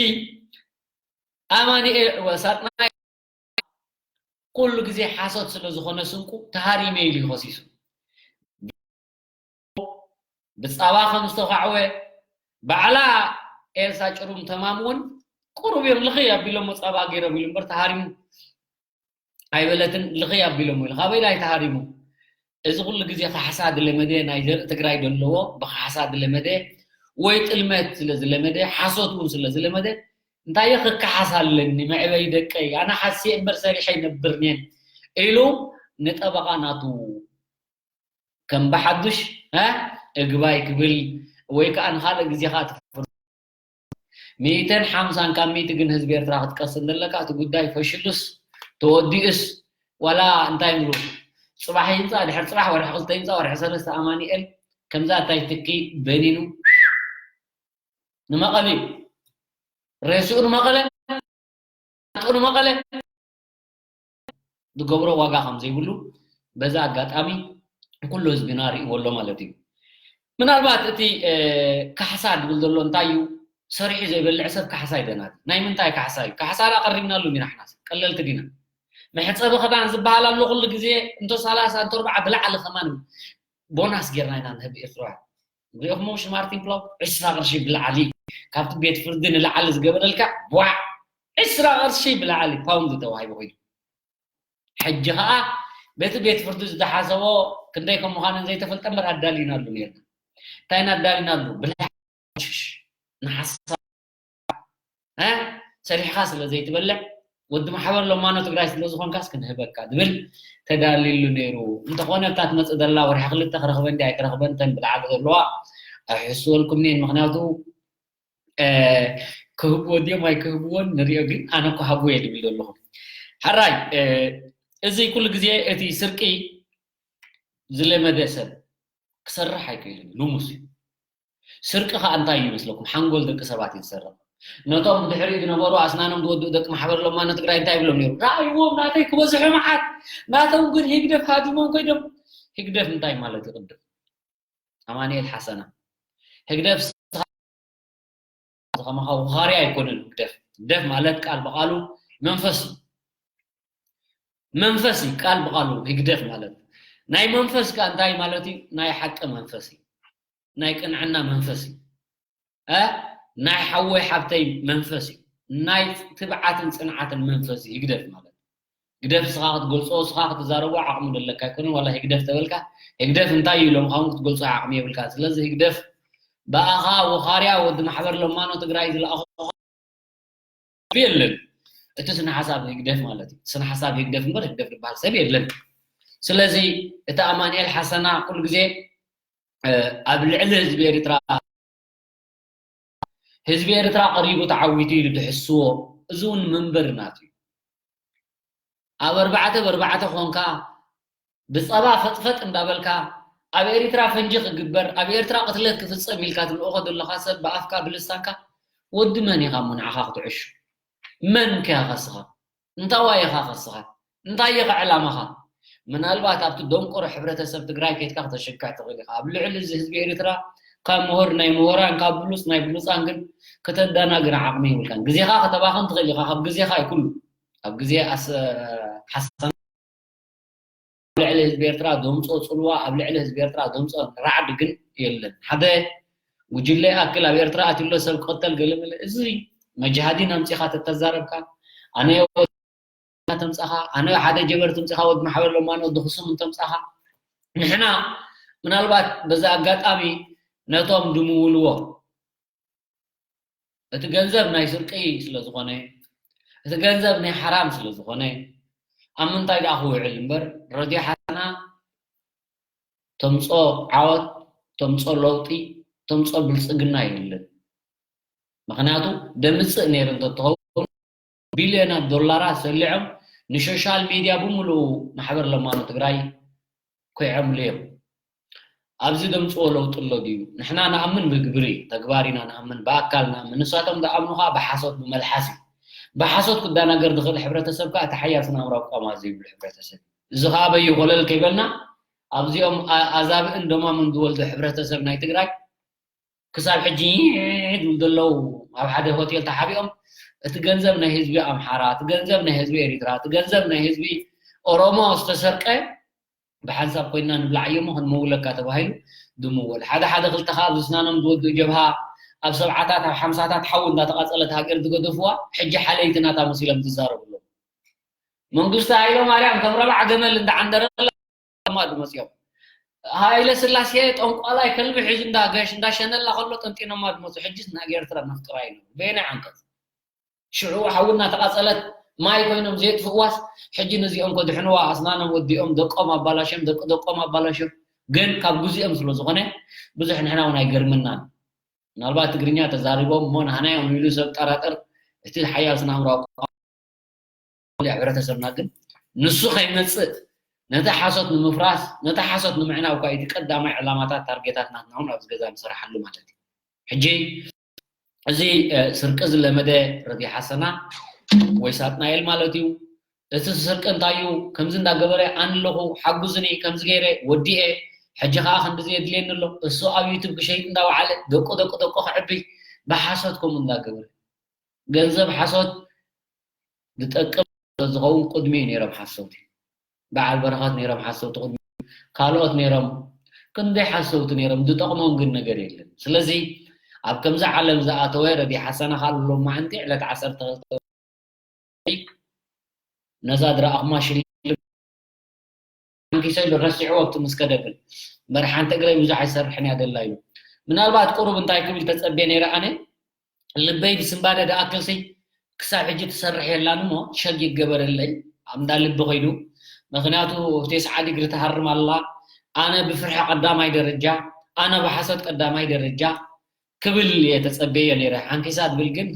ኣማኑኤል ወሳጥናይ ኩሉ ግዜ ሓሶት ስለ ዝኾነ ስንቁ ተሃሪመ ኢሉ ይኸሲሱ። ብፃባ ከም ዝተኻዕወ ባዕላ ኤልሳ ጭሩም ተማም እውን ቁሩብ እዮም ልኽይ ኣቢሎሞ ፃባ ገይሮም ኢሉ እምበር ተሃሪሙ ኣይበለትን። ልኽይ ኣቢሎሞ ኢሉ ካበይ ዳይ ተሃሪሙ? እዚ ኩሉ ግዜ ካሕሳ ዝለመደ ናይ ዘርኢ ትግራይ ዘለዎ ብካሕሳ ዝለመደ ወይ ጥልመት ስለ ዝለመደ ሓሶት እውን ስለ ዝለመደ እንታይ ክከሓስ ኣለኒ መዕበይ ደቀይ ኣነ ሓስየ እምበር ሰሪሐ ይነብር እየ ኢሉ ንጠበቓ ናቱ ከም ብሓዱሽ እ እግባይ ክብል ወይ ከዓ ንካልእ ግዜኻ ትፍርዶ ሚእትን ሓምሳን ካብ ሚእቲ ግን ህዝቢ ኤርትራ ክትቀስን ዘለካ እቲ ጉዳይ ፈሽሉስ ተወዲኡስ ዋላ እንታይ ንብሉ ፅባሕ ይምፃእ ድሕር ፅባሕ ወርሒ ክልተ ይምፃእ ወርሒ ሰለስተ ኣማኒኤል ከምዛ እንታይ ትኪ በኒኑ ንመቐለ እዩ ሬስኡ ንመቐለ ንመቐለ ዝገብሮ ዋጋ ከም ዘይብሉ በዛ ኣጋጣሚ ኩሉ ህዝብና ርእይዎ ኣሎ ማለት እዩ። ምናልባት እቲ ካሕሳ ዝብል ዘሎ እንታይ እዩ? ሰሪሑ ዘይበልዕ ሰብ ካሕሳ ይደናል። ናይ ምንታይ ካሕሳ እዩ? ካሕሳ ዳ ቀሪብናሉ ኢና ንሕናስ ቀለልቲ ዲና? መሕፀቢ ክዳን ዝበሃል ኣሎ ኩሉ ግዜ እንቶ ሰላሳ እንቶ ኣርባዓ ብላዕሊ ከማን ቦናስ ጌርና ኢና ንህብ ኤርትራውያን። ሪኢኹሞ ውሽ ማርቲን ፕላው ዕስራ ቅርሺ ብላዕሊ ካብቲ ቤት ፍርዲ ንላዕሊ ዝገበረልካ ቧዕ ዕስራ ቅርሺ ብላዕሊ ፓውንድ ተዋሂቡ ኮይኑ ሕጂ ከዓ በቲ ቤት ፍርዲ ዝተሓሰቦ ክንደይ ከም ምዃነን ዘይተፈልጠ እምበር ኣዳሊናሉ ነርና። እንታይ ኢና ኣዳሊናሉ? ብላዕ ሽሽ ንሓሳብ እ ሰሪሕኻ ስለ ዘይትበልዕ ወዲ ማሕበር ለማኖ ትግራይ ስለ ዝኾንካስ ክንህበካ ዝብል ተዳሊሉ ነይሩ። እንተኾነ እታ ትመፅእ ዘላ ወርሒ ክልተ ክረኽበን ድያ ኣይክረኽበን ተን ብላዕሊ ዘለዋ ኣይሕስወልኩም እየን። ምክንያቱ ክህብዎ ድዮም ኣይክህብዎን ንሪኦ፣ ግን ኣነ እኮ ሃብዎ እየ ዝብል ዘለኹ። ሓራይ እዚ ኩሉ ግዜ እቲ ስርቂ ዝለመደ ሰብ ክሰርሕ ኣይክእልን እዩ፣ ልሙስ እዩ። ስርቂ ከኣ እንታይ እዩ ይመስለኩም? ሓንጎል ደቂ ሰባት እዩ ዝሰርቕ። ነቶም ብድሕሪኡ ዝነበሩ ኣስናኖም ዝወድኡ ደቂ ማሕበር ለማኖ ትግራይ እንታይ ይብሎም ነይሩ? ረኣይዎም፣ ናተይ ክበዝሑ መዓት፣ ናቶም ግን ህግደፍ ሃዲሞም ኮይዶም። ህግደፍ እንታይ ማለት እዩ? ቅድም ኣማኑኤል ሓሰና፣ ህግደፍ ንስኻ ከማኻ ወኻርያ ኣይኮነን ህግደፍ። ህግደፍ ማለት ቃል ብቓሉ መንፈስ እዩ። መንፈስ እዩ ቃል ብቓሉ ህግደፍ ማለት። ናይ መንፈስ ከ እንታይ ማለት እዩ? ናይ ሓቂ መንፈስ እዩ። ናይ ቅንዕና መንፈስ እዩ። እ? ናይ ሓወይ ሓብተይ መንፈስ እዩ። ናይ ትብዓትን ጽንዓትን መንፈስ እዩ ህግደፍ ማለት። ህግደፍ ስኻ ክትገልጾ፣ ስኻ ክትዛረቦ ዓቕሚ ደለካ ኣይኮነን። ዋላ ህግደፍ ተበልካ፣ ህግደፍ እንታይ እዩ ኢሎም ካውን ክትገልጾ ዓቕሚ የብልካ። ስለዚ ህግደፍ ብኣኻ ወኻርያ ወዲ ማሕበር ለማኖ ትግራይ ዝለኣኹ የለን። እቲ ስነ ሓሳብ ህግደፍ ማለት እዩ። ስነ ሓሳብ ህግደፍ እምበር ህግደፍ ዝበሃል ሰብ የለን። ስለዚ እቲ ኣማኑኤል ሓሰና ኩሉ ግዜ፣ እ፣ ኣብ ልዕሊ ህዝቢ ኤርትራ፣ ህዝቢ ኤርትራ ቀሪቡ ተዓዊቱ ኢሉ ድሕስዎ፣ እዚ እውን መንበሪ ናቱ እዩ። ኣብ ኣርባዕተ ብኣርባዕተ ኮንካ ብጸባ ፈጥፈጥ እንዳበልካ ኣብ ኤርትራ ፈንጂ ክግበር፣ ኣብ ኤርትራ ቅትለት ክፍጸም ኢልካ ትልእኾ ዘለኻ ሰብ ብኣፍካ ብልሳንካ ወዲ መን ኢኻ እሞ ንዓኻ ክትዕሹ? መን ከ ኢኻ ከስኻ? እንታዋይ ኢኻ ከስኻ? እንታይ ኢኻ ዕላማኻ? ምናልባት ኣብቲ ደንቆሮ ሕብረተሰብ ትግራይ ከይድካ ክተሸግዕ ትኽእል ኢኻ። ኣብ ልዕሊ እዚ ህዝቢ ኤርትራ ካብ ምሁር ናይ ምሁራን፣ ካብ ብሉጽ ናይ ብሉጻን ግን ከተዳናግር ዓቕሚ የብልካን። ግዜኻ ከተባኽን ትኽእል ኢኻ። ካብ ግዜኻ እዩ ኩሉ። ኣብ ግዜ ኣስ-፣ ሓሰና ኣብ ልዕሊ ህዝቢ ኤርትራ ዘምጽኦ ጽልዋ፣ ኣብ ልዕሊ ህዝቢ ኤርትራ ዘምጽኦ ራዕዲ ግን የለን። ሓደ ጉጅለ ይኣክል ኣብ ኤርትራ ኣትዩ ኣሎ፣ ሰብ ክቕተል ገለ መለ። እዚ መጅሃዲን ኣምጺኻ ተተዛረብካ፣ ኣነ ተምጻኻ፣ ኣነ ሓደ ጀበርቲ ምጻኻ፣ ወዲ ማሕበር ለማኖ ወዲ ክሱም እንተምጻኻ፣ ንሕና ምናልባት በዚ ኣጋጣሚ ነቶም ድምውልዎ፣ እቲ ገንዘብ ናይ ስርቂ ስለ ዝኾነ፣ እቲ ገንዘብ ናይ ሓራም ስለ ዝኾነ፣ ኣብ ምንታይ ደኣ ክውዕል እምበር፣ ረድዮ ሓሰና ተምጾ ዓወት፣ ተምጾ ለውጢ፣ ተምጾ ብልጽግና የለን። ምኽንያቱ ደምጽእ ነይሩ እንተትኸውን ቢልዮናት ዶላራት ሰሊዖም ንሶሻል ሚድያ ብምሉኡ ማሕበር ለማኖ ትግራይ ኮይዖምሉ እዮም። ኣብዚ ደምፅዎ ለውጢ ኣሎ ድዩ? ንሕና ንኣምን ብግብሪ፣ ተግባር ኢና ንኣምን፣ ብኣካል ንኣምን። ንሳቶም ዝኣምኑ ከዓ ብሓሶት፣ ብመልሓስ እዩ። ብሓሶት ክደናገር ዝኽእል ሕብረተሰብ ከዓ እቲ ሓያል ስነ ኣእምራዊ ኣቋም ዘይብሉ ሕብረተሰብ እዩ። እዚ ከዓ በዩ ኮለል ከይበልና ኣብዚኦም ኣ-፣ ኣዛብእን ደማምን ዝወልዱ ሕብረተሰብ ናይ ትግራይ ክሳብ ሕጂ ይዕድ ዘለዉ ኣብ ሓደ ሆቴል ተሓቢኦም፣ እቲ ገንዘብ ናይ ህዝቢ ኣምሓራ፣ እቲ ገንዘብ ናይ ህዝቢ ኤሪትራ፣ እቲ ገንዘብ ናይ ህዝቢ ኦሮሞ ዝተሰርቀ ብሓንሳብ ኮይንና ንብላዕ እዮሞ ክንምውለካ ተባሂሉ ዝምወል። ሓደ ሓደ ክልተ ከዓ ኣብዚ ስናኖም ዝወድኡ ጀብሃ ኣብ ሰብዓታት ኣብ ሓምሳታት ሓዊ እንዳተቃጸለት ሃገር ዝገደፍዋ ሕጂ ሓለይቲ ናታ መሲሎም ዝዛረቡ ኣለዉ። መንግስቲ ሃይለማርያም ከም ረባዕ ገመል እንዳዓንደረላ ድማ ዝመፅኦም። ሃይለ ስላሴ ጠንቋላይ ከልቢ ሒዙ እንዳገሽ እንዳሸነላ ከሎ ጠንጢኖማ ዝመፁ። ሕጂስ ናብ ኤርትራ መፍጥራ እዩ። በየናይ ዓንቀፅ? ሽዑ ሓዊ እናተቃፀለት ማይ ኮይኖም ዘየጥፍእዋስ ሕጂ ነዚኦም ከድሕንዋ ኣስናኖም ወዲኦም ደቆም ኣባላሽዮም ደቂ ደቆም ኣባላሽዮም። ግን ካብ ግዜኦም ስለ ዝኾነ ብዙሕ ንሕና እውን ኣይገርመናን። ምናልባት ትግርኛ ተዛሪቦም እሞ ንሕና እዮም ኢሉ ሰብ ጠራጠር። እቲ ሓያል ስነ ኣእምሮ ኣቋም ሕብረተሰብና ግን ንሱ ከይመጽእ ነቲ ሓሶት ንምፍራስ፣ ነቲ ሓሶት ንምዕናው እኳ እቲ ቀዳማይ ዕላማታት ታርጌታት ናትና እውን ኣብዚ ገዛ ንሰርሓሉ ማለት እዩ። ሕጂ እዚ፣ እ፣ ስርቂ ዝለመደ ረዲ ሓሰና ወይ ሳጥናኤል ማለት እዩ። እቲ ስርቂ እንታይ እዩ? ከምዚ እንዳገበረ ኣነ ኣለኹ፣ ሓጉዝኒ፣ ከምዚ ገይረ ወዲኤ፣ ሕጂ ኸዓ ክንድዚ የድልየኒ ኣሎ። እሱ ኣብ ዩቱብ ክሸይጥ እንዳወዓለ ደቁ፣ ደቁ፣ ደቁ ክዕቢ ብሓሶት ከምኡ እንዳገበረ። ገንዘብ ሓሶት ዝጠቅም ዝኸውን ቅድሚኡ ነይሮም ሓሰውቲ። በዓል በረኸት ነይሮም ሓሰውቲ ቅድሚኡ፣ ካልኦት ነይሮም፣ ክንደይ ሓሰውቲ ነይሮም፣ ዝጠቕሞም ግን ነገር የለን። ስለዚ ኣብ ከምዚ ዓለም ዝኣተወ ረዲ ሓሰና ካልእ ሎማዕንቲ ዕለት ዓሰርተ ክልተ ነዛ ዝረኣኹማ ሽልም ሓንኪሰ ኢሉ ረሲዕዎ ኣብቲ ምስ ከደ ግን እምበር ሓንቲ እግረይ ብዙሕ ኣይሰርሕን እያ ደላ ኢሉ። ምናልባት ቁሩብ እንታይ ክብል ተጸብየ ነይረ ኣነ፣ ልበይ ብስንባደ ዝኣክልሲ ክሳብ ሕጂ ትሰርሕ የላን እሞ ሸግ ይገበረለይ ኣብ እንዳ ልቢ ከይዱ። ምኽንያቱ ተስዓ ዲግሪ ትሃርም ኣላ። ኣነ ብፍርሒ ቀዳማይ ደረጃ፣ ኣነ ብሓሶት ቀዳማይ ደረጃ ክብል እየ ተጸብየዮ ነይረ። ሓንኪሳ ትብል ግን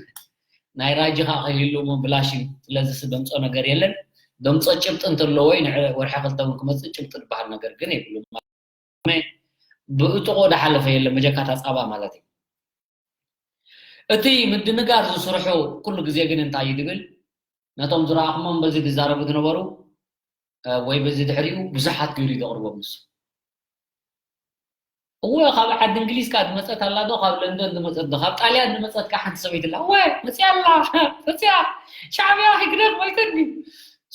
ናይ ራጂ ኸኣ ከይህሉ እሞ ብላሽ እዩ። ስለዚ ሲ ደምጾ ነገር የለን። ደምጾ ጭብጢ እንተለዎ እዩ ንዕ-፣ ወርሒ ክልተ እውን ክመጽእ ጭብጢ ዝበሃል ነገር ግን የብሉን። ብእጥቆ ዝሓለፈ የለን፣ መጀካታ ጻባ ማለት እዩ። እቲ ምድንጋር ዝስርሑ ኩሉ ግዜ ግን እንታይ እዩ ድብል፣ ነቶም ዝረኣኹሞም በዚ ዝዛረቡ ዝነበሩ፣ እ፣ ወይ በዚ ድሕሪኡ ብዙሓት ገይሩ እዩ ዘቕርቦም ንሱ። እወ፣ ካብ ዓዲ እንግሊዝ ከኣ ዝመጸት ኣላ ዶ፣ ካብ ለንደን ዝመጸት ዶ፣ ካብ ጣልያን ዝመጸት ከኣ ሓንቲ ሰበይቲ ኣላ። እወ፣ መጽያ ኣላ፣ መጽያ፣ ሻዕብያ ህግደፍ ሞይተኒ።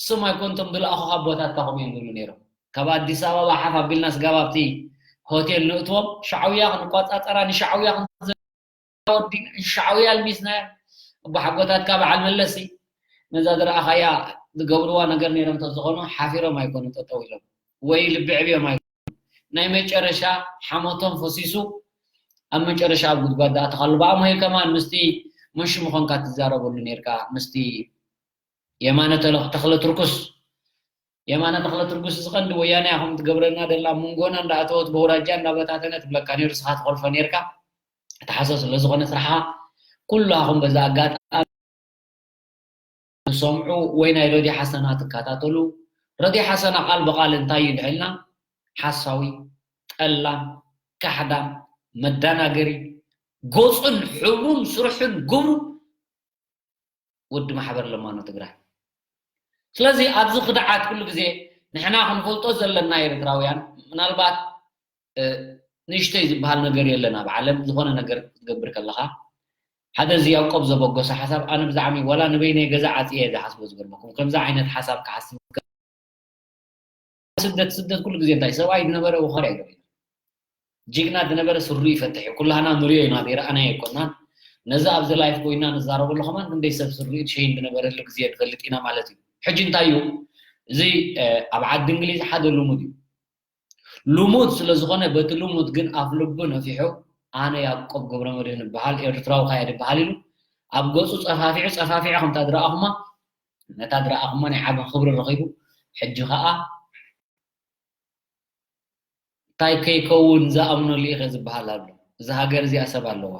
ስም ኣይኮንቶም ዝለኣኹ ካብ ቦታትካ ከምኡ እዮም ዝብሉ ነይሮም። ካብ ኣዲስ ኣበባ ሓፍ ኣቢልና ስጋብ ኣብቲ ሆቴል ንእትዎም፣ ሻዕብያ ክንቋጻጸራ፣ ንሻዕብያ ክንዘ-፣ ወዲና፣ ንሻዕብያ ኣልሚስናያ። ኣቦሓጎታትካ በዓል መለሲ፣ ነዛ ዝረኣኻያ ዝገብርዋ ነገር ነይሮም እንተዝኾኑ፣ ሓፊሮም ኣይኮኑ ጠጠው ኢሎም። ወይ ልቢ ዕብዮም ኣይኮኑ። ናይ መጨረሻ ሓሞቶም ፈሲሱ፣ ኣብ መጨረሻ ኣብ ጉድጓድ ዝኣተኻሉ። ብኣምሆይ ከማን ምስቲ መን ሽሙ ኾንካ ትዛረበሉ ነይርካ፣ ምስቲ የማነ ተለ-፣ ተኽለ ትርኩስ። የማነ ተኽለ ትርኩስ እዚ ቀንዲ ወያነ እያ ከምኡ ትገብረና ደላ፣ መንጎና እንዳኣተወት በውራጃ እንዳበታተነ ትብለካ ነይሩ፣ ንስኻ ትኾልፎ ነይርካ። እቲ ሓሶት ስለ ዝኾነ ስራሕኻ፣ ኩላኹም በዛ ኣጋጣሚ ትሰምዑ ወይ ናይ ረድዮ ሓሰና ትከታተሉ፣ ረድዮ ሓሰና ቃል ብቃል እንታይ እዩ ድሕልና? ሓሳዊ፣ ጠላም፣ ካሕዳም፣ መዳናገሪ፣ ገጹን ሕብሩን ስርሑን ግብሩ ወዲ ማሕበር ለማኖ ትግራይ። ስለዚ ኣብዚ ክድዓት ኩሉ ግዜ ንሕና ክንፈልጦ ዘለና ኤርትራውያን፣ ምናልባት፣ እ፣ ንእሽተይ ዝበሃል ነገር የለን ኣብ ዓለም። ዝኾነ ነገር ክትገብር ከለኻ፣ ሓደ እዚ ያዕቆብ ዘበገሶ ሓሳብ ኣነ ብዛዕሚ ወላ ንበይነይ ገዛ ዓጽየ እየ ዝሓስቦ ዝገርመኩም። ከምዚ ዓይነት ሓሳብ ክሓስብ ስደት፣ ስደት ኩሉ ግዜ እንታይ ሰብኣይ ዝነበረ ወኻሪ ኣይነበረ። ጅግና ዝነበረ ስሩ ይፈትሕ እዩ። ኩላህና ንሪኦ ኢና፣ ዘይረኣናዮ ኣይኮናን። ነዚ ኣብዚ ላይፍ ኮይና ንዛረበሉ ከማን ክንደይ ሰብ ስሩ ሸይን ዝነበረሉ ግዜ ንፈልጥ ኢና ማለት እዩ። ሕጂ እንታይ እዩ? እዚ፣ እ፣ ኣብ ዓዲ እንግሊዝ ሓደ ልሙድ እዩ። ልሙድ ስለ ዝኾነ በቲ ልሙድ ግን ኣፍ ልቡ ነፊሑ ኣነ ያዕቆብ ገብረመድህን እበሃል፣ ኤርትራዊ ካያ ድበሃል ኢሉ ኣብ ገጹ ጸፋፊዑ፣ ጸፋፊዑ ከምታ ዝረኣኹማ፣ ነታ ዝረኣኹማ ናይ ዓቢ ክብሪ ረኺቡ፣ ሕጂ ኸኣ እንታይ ከይከውን ዝኣምነሉ ኢኸ ዝበሃል ኣሎ። እዛ ሃገር እዚኣ ሰብ ኣለዋ።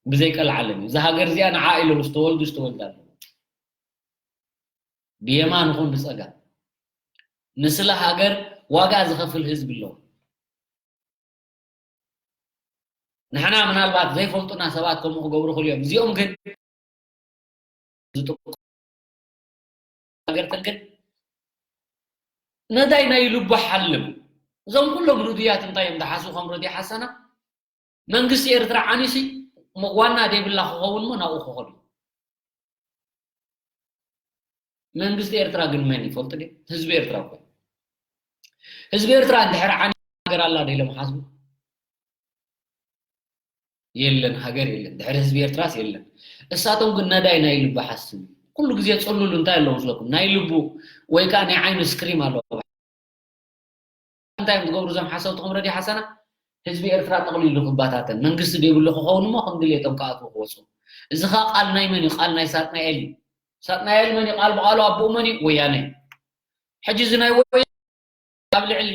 ብዘይ ቀልዓለም እዩ። እዛ ሃገር እዚኣ ንዓ ኢሎም ዝተወልዱ ዝተወልዳ ኣለዋ። ብየማን ይኹን ብጸጋም። ንስለ ሃገር ዋጋ ዝኸፍል ህዝቢ ኣለዎ። ንሕና ምናልባት ዘይፈልጡና ሰባት ከምኡ ክገብሩ ይኽእሉ እዮም። እዚኦም ግን ዝጥቁ ነገር ግን ነዳይ ናይ ልቡ ሓልም። እዞም ኩሎም ርዱያት እንታይ እዮም ዝሓስቡ ከም ረድዮ ሓሰና? መንግስቲ ኤርትራ ዓኒሲ ዋና ዘይብላ ክኸውን እሞ ናብኡ ክኸዱ። መንግስቲ ኤርትራ ግን መን ይፈልጡ ድዩ? ህዝቢ ኤርትራ እኮ። ህዝቢ ኤርትራ እንድሕር ዓኒ ሃገር ኣላ ዶ ኢሎም ሓስቡ? የለን፣ ሃገር የለን። ድሕሪ ህዝቢ ኤርትራስ የለን። እሳቶም ግን ነዳይ ናይ ልቡ ሓስቡ። ኩሉ ግዜ ጽሉሉ እንታይ ኣለዎ መስለኩም? ናይ ልቡ ወይ ከኣ ናይ ዓይኑ ስክሪም ኣለዎ። እንታይ እዮም ዝገብሩ እዞም ሓሰውቲ ከም ረድዮ ሓሰና? ህዝቢ ኤርትራ ጠቕሊሉ ክባታተን፣ መንግስቲ ዘይብሉ ክኸውን እሞ ከም ድሌቶም ክኣትዉ ክወጹ። እዚ ኸኣ ቃል ናይ መን እዩ? ቃል ናይ ሳጥናኤል እዩ። ሳጥናኤል መን እዩ? ቃል ብቓሉ ኣቦኡ መን እዩ? ወያነ እዩ። ሕጂ እዚ ናይ ወያነ ኣብ ልዕሊ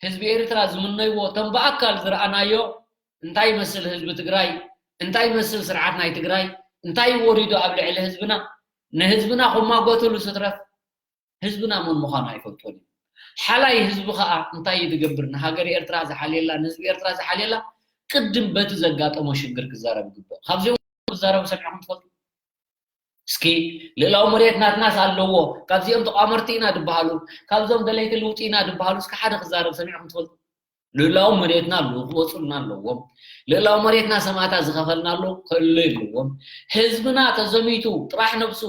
ህዝቢ ኤርትራ ዝምነይዎ፣ እቶም ብኣካል ዝረኣናዮ እንታይ ይመስል ህዝቢ ትግራይ፣ እንታይ ይመስል ስርዓት ናይ ትግራይ፣ እንታይ እዩ ወሪዱ ኣብ ልዕሊ ህዝብና፣ ንህዝብና ክማጎትሉ ስትረፍ ህዝብና መን ምዃኑ ኣይፈልጦን እዩ። ሓላይ ህዝቢ ኸኣ እንታይ እዩ ዝገብር? ንሃገር ኤርትራ ዝሓልየላ፣ ንህዝቢ ኤርትራ ዝሓልየላ ቅድም በቲ ዘጋጠሞ ሽግር ክዛረብ ይግብኦ። ካብዚኦም ክዛረቡ ሰሚዕኩም ትፈልጡ? እስኪ ልእላዊ መሬት ናትናስ ኣለዎ፣ ካብዚኦም ተቋመርቲ ኢና ድበሃሉ፣ ካብዞም ደለይቲ ልውጢ ኢና ድበሃሉ እስኪ ሓደ ክዛረብ ሰሚዕኩም ትፈልጡ? ልእላዊ መሬትና ኣለዎ፣ ክወፁልና ኣለዎም። ልእላዊ መሬትና ሰማእታት ዝኸፈልና ኣሎ፣ ክእሎ ኣለዎም። ህዝብና ተዘሚቱ ጥራሕ ነብሱ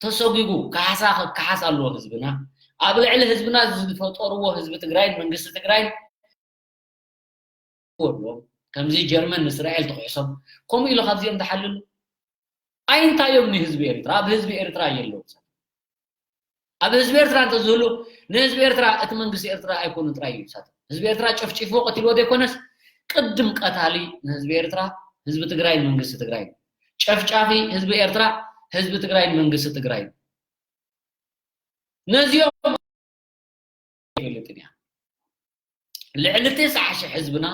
ተሰጒጉ ካሕሳ ክከሓስ ኣለዎ ህዝብና። ኣብ ልዕሊ ህዝብና ዝፈጠርዎ ህዝቢ ትግራይን መንግስቲ ትግራይን ኣለዎም። ከምዚ ጀርመን ንእስራኤል ትኽሕሶም። ከምኡ ኢሉ ካብዚኦም ዝሓልሉ ኣይንታዮም ንህዝቢ ኤርትራ፣ ኣብ ህዝቢ ኤርትራ የለውን። ኣብ ህዝቢ ኤርትራ እንተዝህሉ ንህዝቢ ኤርትራ እቲ መንግስቲ ኤርትራ ኣይኮኑን ጥራይ እዩ ዝሳተፍ። ህዝቢ ኤርትራ ጨፍጪፍዎ ቀቲልዎ ዘይኮነስ ቅድም ቀታሊ ንህዝቢ ኤርትራ ህዝቢ ትግራይን መንግስቲ ትግራይን። ጨፍጫፊ ህዝቢ ኤርትራ ህዝቢ ትግራይን መንግስቲ ትግራይን። ነዚኦም ይፈልጥን እያ። ልዕሊ ተስዓ ሽሕ ህዝብና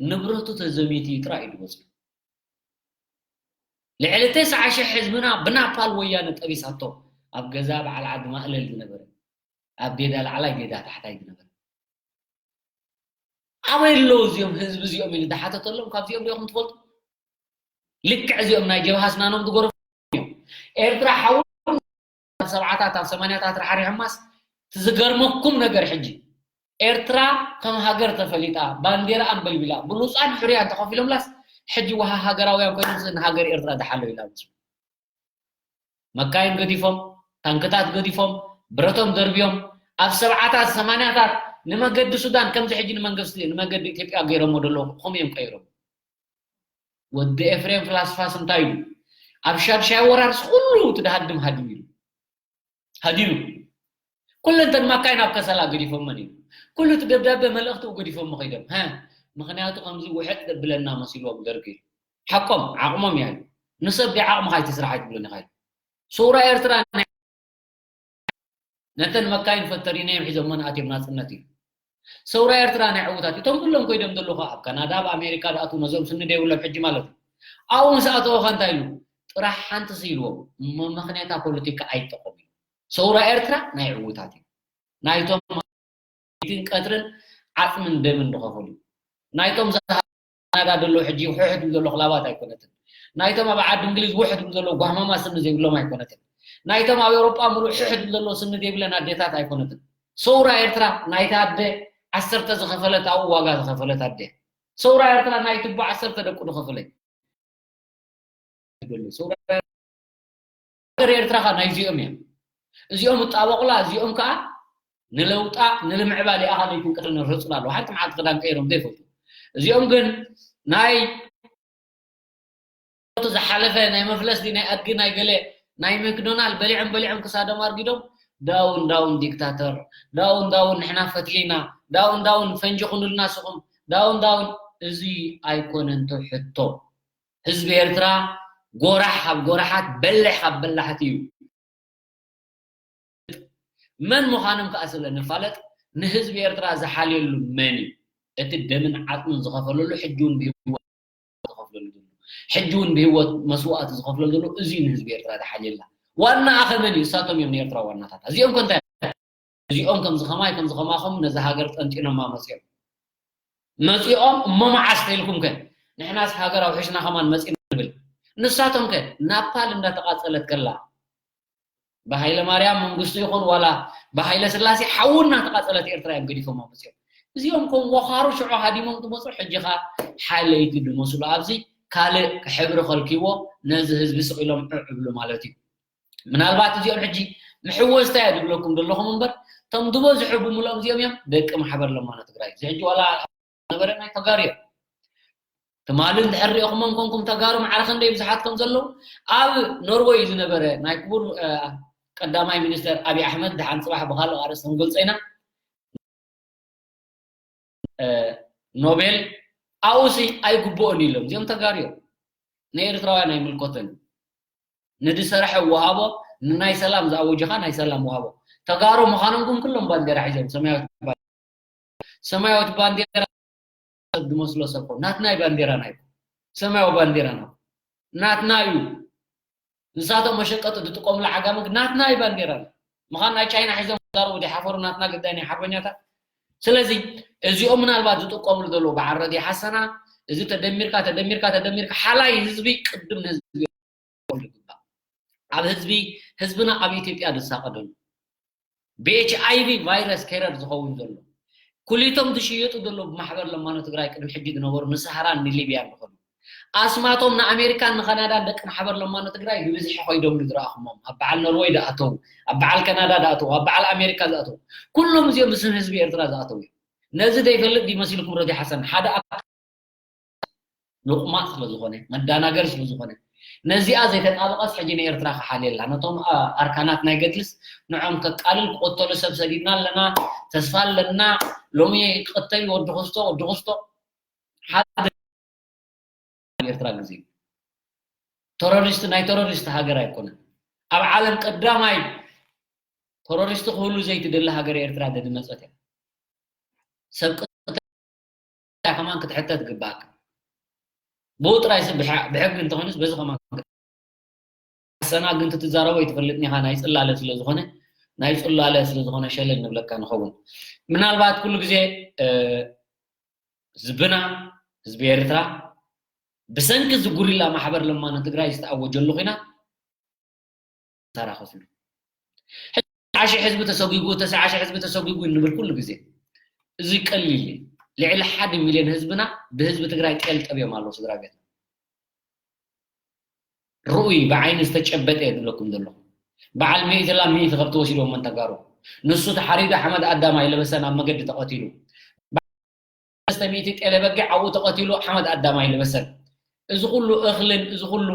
ንብረቱ ተዘሚቱ እዩ ጥራይ እዩ ዝወፅእ። ልዕሊ ተስዓ ሽሕ ህዝብና ብናፓል ወያነ ጠቢሳቶ ኣብ ገዛ በዓል ዓዲ ማእለል ዝነበረ፣ ኣብ ዴዳ ላዕላይ ዴዳ ታሕታይ ዝነበረ። ኣበይ ኣለዉ እዚኦም ህዝቢ እዚኦም ኢሉ ዝሓተተሎም ካብዚኦም ዲኹም ትፈልጡ? ልክዕ እዚኦም ናይ ጀብሃ ስናኖም ዝጎረፉ እዮም። ኤርትራ ሓው ኣብ ሰብዓታት ኣብ ሰማንያታት ራሕሪሖማስ፣ እቲ ዝገርመኩም ነገር ሕጂ ኤርትራ ከም ሃገር ተፈሊጣ፣ ባንዴራ ኣንበልቢላ፣ ብሉፃን ሕሩያን ተኸፊሎምላስ፣ ሕጂ ውሃ ሃገራውያን ኮይኖም ንሃገር ኤርትራ ዝሓለው ኢላ። መካይን ገዲፎም፣ ታንክታት ገዲፎም፣ ብረቶም ደርብዮም፣ ኣብ ሰብዓታት ሰማንያታት ንመገዲ ሱዳን ከምዚ ሕጂ ንመንግስቲ ንመገዲ ኢትዮጵያ ገይሮሞ ደለዉ ከምኡ እዮም ቀይሮም። ወዲ ኤፍሬም ፍላስፋስ እንታይ ኢሉ? ኣብ ሻድሻይ ወራርስ ኩሉ እቲ ድሃድም ሃዲሙ ኢሉ። ሃዲሙ። ኩለንተን ማካይን ኣብ ከሰላ ገዲፎመን እዩ። ኩሉ እቲ ደብዳቤ መልእኽቲ ገዲፎሞ ከይዶም። ሀ፣ ምኽንያቱ ከምዚ ውሕጥ ዘብለና መሲልዎም ደርጊ እዩ። ሓቆም፣ ዓቕሞም እዩ። ንሰብ ብዓቕምኻ ኣይትስራሕ ኣይትብልን ኢኻ። ሰውራ ኤርትራ ናይ ነተን መካይን ፈተሪነዮም ሒዞመን ኣትዮም ናጽነት እዩ። ሰውራ ኤርትራ ናይ ዕውታት እቶም ኩሎም ኮይዶም ዘለኹ ኣብ ካናዳ ኣብ ኣሜሪካ ድኣትዉ ነዞም ስኒ ደይብሎም ሕጂ ማለት እዩ። ኣብኡ ምስ ኣተወኸ እንታይ ኢሉ? ጥራሕ ሓንቲ ስኢልዎም እሞ ምኽንያታ ፖለቲካ ኣይጠቐሙ እዩ። ሰውራ ኤርትራ ናይ ዕውታት እዩ። ናይቶም ለይትን ቀትርን ዓጽምን ደምን ዝኸፈሉ ናይቶም ዝሃ ናዳ ደሎ ሕጂ ውሕድ ዝብሎ ክላባት ኣይኮነትን። ናይቶም ኣብ ዓዲ እንግሊዝ ውሕድ ዝብሎ ጓህማማ ስኒ ዘይብሎም ኣይኮነትን። ናይቶም ኣብ ኤውሮጳ ምሉእ ሕሕድ ዝብሎ ስኒ ዘይብለን ኣዴታት ኣይኮነትን። ሰውራ ኤርትራ ናይታ ኣደ ዓሰርተ ዝኸፈለት ኣብኡ ዋጋ ዝኸፈለት ኣደ። ሰውራ ኤርትራ ናይ ትቦ ዓሰርተ ደቁ ዝኸፈለ ይደሉ። ሰውራ ሃገር ኤርትራ ኸኣ ናይዚኦም እዮም። እዚኦም እጣበቑላ፣ እዚኦም ከኣ ንለውጣ፣ ንልምዕባሌኣ ለይትን ቀትርን ይረጹላ ኣለዉ። ሓንቲ መዓልቲ ክዳን ቀይሮም ዘይፈልጡ። እዚኦም ግን ናይ ዝሓለፈ ናይ መፍለስ ድዩ ናይ ኣድጊ ናይ ገለ ናይ መክዶናል በሊዖም በሊዖም ክሳዶም ኣርጊዶም ዳውን ዳውን ዲክታተር ዳውን ዳውን ንሕና ፈትሊና ዳውን ዳውን ፈንጂ ኩኑልና ስኹም ዳውን ዳውን። እዚ ኣይኮነን እቲ ሕቶ። ህዝቢ ኤርትራ ጎራሕ ካብ ጎራሓት በልሕ ካብ በላሕቲ እዩ። መን ምዃኖም ከኣ ስለ ንፋለጥ ንህዝቢ ኤርትራ ዝሓልየሉ መን እዩ? እቲ ደምን ዓጽምን ዝኸፈለሉ ሕጂ እውን ብህይወት ዝኸፍለሉ ዘሎ ሕጂ እውን ብህይወት መስዋእቲ ዝኸፍለሉ ዘሎ እዚ ንህዝቢ ኤርትራ ዝሓልየላ ዋና ኣኸ መን እዩ? እሳቶም እዮም ንኤርትራ ዋናታት። እዚኦም ከ እንታይ እዚኦም ከምዚ ከማይ ከምዚ ከማኹም ነዛ ሃገር ጠንጢኖማ መፂኦም መፂኦም እሞ መዓስ ተይልኩም ከ ንሕናስ ሃገር ኣውሒሽና ከማን መፂና ንብል ንሳቶም ከ ናፓል እንዳተቃፀለት ከላ ብሃይለ ማርያም መንግስቱ ይኹን ዋላ ብሃይለ ስላሴ ሓዊ እናተቃፀለት ኤርትራ እዮም ገዲፎማ መፂኦም እዚኦም ከም ወኻሩ ሽዑ ሃዲሞም ዝመፁ ሕጂ ከ ሓለይቲ ዝመስሉ ኣብዚ ካልእ ሕብሪ ከልኪዎ ነዚ ህዝቢ ስቕ ኢሎም ዕዕ እብሉ ማለት እዩ ምናልባት እዚኦም ሕጂ ምሕወዝታ እየ ዝብለኩም ዘለኹም እምበር እቶም ዝበዝሑ ብምልኦም እዚኦም እዮም ደቂ ማሕበር ለማኖ ትግራይ እዚ ሕጂ ዋላ ነበረ ናይ ተጋሩ እዮም ትማሊ እንድሕር ሪኦኹሞም ኮንኩም ተጋሩ ማዕረ ክንደይ ብዙሓት ከም ዘለዉ ኣብ ኖርወይ ዝነበረ ናይ ክቡር ቀዳማይ ሚኒስተር ኣብይ ኣሕመድ ድሓን ፅባሕ ብካልእ ኣርእስቲ ክንገልፆ ኢና ኖቤል ኣብኡሲ ኣይግብኦን ኢሎም እዚኦም ተጋሩ እዮም ንኤርትራውያን ኣይምልከቶን ንድሰርሐ ወሃቦ ንናይ ሰላም ዝኣወጀኻ ናይ ሰላም ወሃቦ ተጋሩ ምዃኖም ግን ኩሎም ባንዴራ ሒዞም ሰማያዊት ባንዴራ ሰማያዊት ባንዴራ ዝመስሎ ሰብ ኮ ናትና እዩ ባንዴራና እዩ ሰማያዊ ባንዴራና ናትና እዩ ንሳቶም መሸቀጢ ዝጥቀምሉ ዓጋመ ግን ናትና እዩ ባንዴራና ምዃን ናይ ቻይና ሒዞም ዛረቡ ድሓፈሩ ናትና ግዳይ ናይ ሓርበኛታት ስለዚ እዚኦም ምናልባት ዝጥቀምሉ ዘለዉ በዓል ረዲ ሓሰና እዚ ተደሚርካ ተደሚርካ ተደሚርካ ሓላይ ህዝቢ ቅድም ንህዝቢ ይግባእ ኣብ ህዝቢ ህዝብና ኣብ ኢትዮጵያ ዝሳቀደሉ ብኤች ኣይቪ ቫይረስ ኬረር ዝኸውን ዘሎ ኩሊቶም ዝሽየጡ ዘሎ ብማሕበር ለማኖ ትግራይ ቅድሚ ሕጂ ዝነበሩ ንሰሃራን ንሊብያን ዝኸዱ ኣስማቶም ንኣሜሪካን ንካናዳን ደቂ ማሕበር ለማኖ ትግራይ ብብዝሒ ኮይዶም ዝረኣኹሞም ኣብ በዓል ኖርወይ ዝኣተው ኣብ በዓል ካናዳ ዝኣተው ኣብ በዓል ኣሜሪካ ዝኣተው ኩሎም እዚኦም ብስም ህዝቢ ኤርትራ ዝኣተው እዮም ነዚ ዘይፈልጥ ድዩ መሲልኩም ረዲ ሓሰን ሓደ ኣካል ሎቕማጽ ስለ ዝኾነ መዳናገሪ ስለ ዝኾነ ነዚኣ ዘይተጣበቐስ ሕጂ ንኤርትራ ክሓልየላ ነቶም ኣርካናት ናይ ገድልስ ንዖም ከቃልል ክቐተሉ ሰብ ሰዲድና ኣለና ተስፋ ኣለና ሎሚ ክቐተል ወዲ ክስቶ ወዲ ክስቶ ሓደ ኤርትራ ግዜ ተሮሪስት ናይ ተሮሪስት ሃገር ኣይኮነን ኣብ ዓለም ቀዳማይ ተሮሪስት ክህሉ ዘይትደሊ ሃገር ኤርትራ ደድመጸት እያ ሰብ ከማን ክትሕተት ግባኣካ ብኡ ጥራይ ስ ብሕጊ እንተኮይኑስ በዚ ከማን ሰና ግን ትትዛረቦ ይትፈልጥኒ ኢኻ ናይ ጽላለ ስለ ዝኾነ ናይ ጽላለ ስለ ዝኾነ ሸለል ንብለካ ንኸውን ምናልባት ኩሉ ግዜ ህዝብና ህዝቢ ኤርትራ ብሰንኪ እዚ ጉሪላ ማሕበር ለማ ንትግራይ ዝተኣወጀሉ ኹናት፣ ተራ ከፍሉ። ተስዓ ሺሕ ህዝቢ ተሰጒጉ፣ ተስዓ ሺሕ ህዝቢ ተሰጒጉ እንብል ኩሉ ግዜ። እዚ ቀሊል እዩ። ልዕሊ ሓደ ሚልዮን ህዝብና ብህዝቢ ትግራይ ጤል ጠብዮም ኣለዉ ስድራ ቤት። ርኡይ ብዓይኒ ዝተጨበጠ እየ ዝብለኩም ዘለኹ። በዓል ሚእቲ ላም ሚእቲ ከብቲ ወሲዶም መን ተጋሩ። ንሱ ተሓሪዱ ሓመድ ኣዳም ኣይለበሰን ኣብ መገዲ ተቐቲሉ። ሰለስተ ሚእቲ ጤለ በጊዕ ኣብኡ ተቐቲሉ ሓመድ ኣዳም ኣይለበሰን። እዚ ኩሉ እኽልን እዚ ኩሉ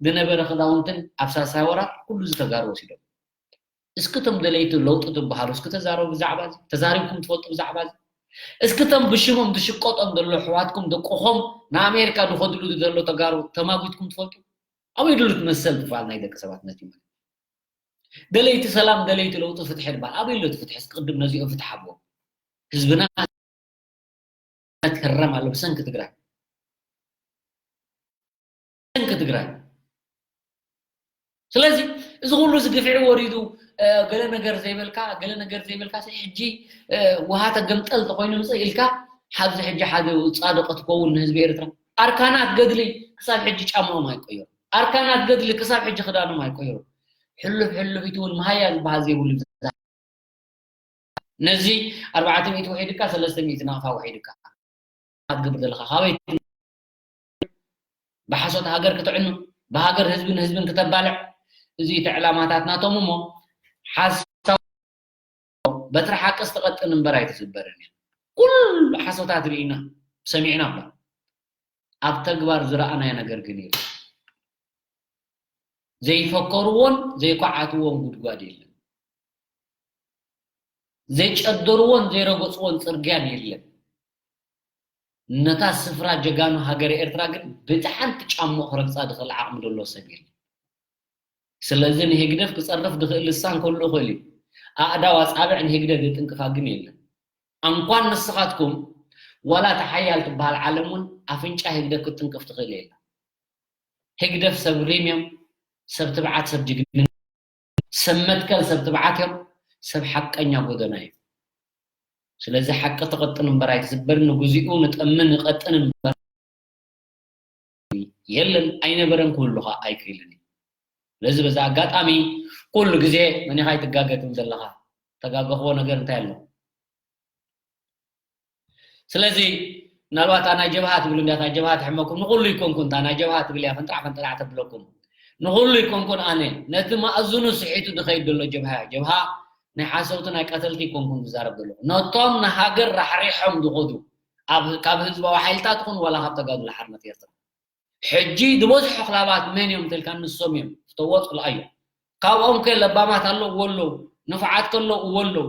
ዝነበረ ክዳውንትን ኣብ ሳልሳይ ወራር ኩሉ እዚ ተጋሩ ወሲዶም። እስኪ እቶም ደለይቲ ለውጢ ትበሃሉ እስኪ ተዛረቡ ብዛዕባ እዚ። ተዛሪብኩም ትፈልጡ ብዛዕባ እዚ? እስኪ እቶም ብሽሞም ዝሽቀጦም ዘሎ ኣሕዋትኩም ደቅኹም ንኣሜሪካ ዝኸድሉ ዘሎ ተጋሩ ተማጒትኩም ትፈልጡ? ኣበይ ድሉ ትመሰል ክፋል ናይ ደቂ ሰባት ነቲ ማለት ደለይቲ ሰላም፣ ደለይቲ ለውጢ፣ ፍትሒ ይባል። ኣበይ ኣሎ እቲ ፍትሒ? እስኪ ቅድም ነዚኦም ፍትሓዎም። ህዝብና ትህረም ኣሎ ብሰንኪ ትግራይ። ብሰንኪ ትግራይ። ስለዚ እዚ ኩሉ እዚ ግፍዒ ወሪዱ፣ እ፣ ገለ ነገር ዘይበልካ፣ ገለ ነገር ዘይበልካ፣ ሲ ሕጂ፣ እ፣ ውሃ ተገምጠል ተኾይኑ ምጽእ ኢልካ፣ ሓብዚ ሕጂ ሓደ ጻድቕ ትከውን ንህዝቢ ኤርትራ። ኣርካናት ገድሊ ክሳብ ሕጂ ጫማኦም ኣይቆየሩ። ኣርካናት ገድሊ ክሳብ ሕጂ ክዳኖም ኣይቆየሩ። ሕሉፍ ሕሉፍ ኢቲ እውን መሃያ ዝበሃል ዘይብሉ ነዚ ኣርባዕተ ሚእቲ ውሒድካ፣ ሰለስተ ሚእቲ ናቕፋ ውሒድካ ክትገብር ዘለኻ ካበይ? ብሓሶት ሃገር ክትዕኑ፣ ብሃገር ህዝብን ህዝብን ክተባልዕ፣ እዚ እቲ ዕላማታት ናቶም እሞ ሓሳብ በትሪ ሓቂ ዝተቐጥን እምበር ኣይትስበርን እያ። ኩሉ ሓሶታት ርኢና ሰሚዕና እባ ኣብ ተግባር ዝረኣናዮ ነገር ግን የለን። ዘይፈከርዎን ዘይኳዓትዎን ጉድጓድ የለን። ዘይጨደርዎን ዘይረገፅዎን ፅርግያን የለን። ነታ ስፍራ ጀጋኑ ሃገረ ኤርትራ ግን ብቲ ሓንቲ ጫሞ ክረግፃ ዝኽእል ዓቕሚ ዘሎ ሰብ የለን። ስለዚ ንህግደፍ ክፀርፍ ዝኽእል ልሳን ክህሉ ይኽእል እዩ። ኣእዳው ኣፃብዕ ንህግደፍ ዘጥንቅፋ ግን የለን። እንኳን ንስኻትኩም ዋላ እታ ሓያል ትበሃል ዓለም እውን ኣፍንጫ ህግደፍ ክትጥንቅፍ ትኽእል የላ። ህግደፍ ሰብ ሪም እዮም፣ ሰብ ትብዓት፣ ሰብ ጅግንነት፣ ሰብ መትከል፣ ሰብ ትብዓት እዮም፣ ሰብ ሓቀኛ ጎደና እዮም። ስለዚ ሓቂ ትቐጥን እምበር ኣይትስበርን፣ ንግዚኡ ንጠምን ንቐጥን እምበር የለን፣ ኣይነበረን፣ ክህሉ ኸዓ ኣይክእልን እዩ። ስለዚ በዚ ኣጋጣሚ ኩሉ ግዜ መን ኢኻ ኣይትጋገ ትብል ዘለኻ? ተጋገኽዎ ነገር እንታይ ኣሎ? ስለዚ ምናልባት እታ ናይ ጀብሃ ትብል እንድያ፣ እታ ጀብሃ ትሕመኩም፣ ንኹሉ ይኮንኩን፣ እታ ናይ ጀብሃ ትብል እያ ፈንጥራሕ ፈንጥራሕ ተብለኩም። ንኹሉ ይኮንኩን ኣነ፣ ነቲ ማእዝኑ ስሒቱ ዝኸይድ ዘሎ ጀብሃ እያ። ጀብሃ ናይ ሓሰውቲ ናይ ቀተልቲ ይኮንኩን ዝዛረብ ዘለኹ። ነቶም ንሃገር ራሕሪሖም ዝኸዱ፣ ኣብ፣ ካብ ህዝባዊ ሓይልታት ይኹን ዋላ ካብ ተጋድሎ ሓርነት ኤርትራ። ሕጂ ዝበዝሑ ኣኽላባት መን እዮም እንተልካ ንሶም እዮም። ፍተዎ ጽልኣዮ። ካብኦም ከ ለባማት ኣለዉ ኣለዉ፣ ንፉዓት ከለዉ ኣለዉ።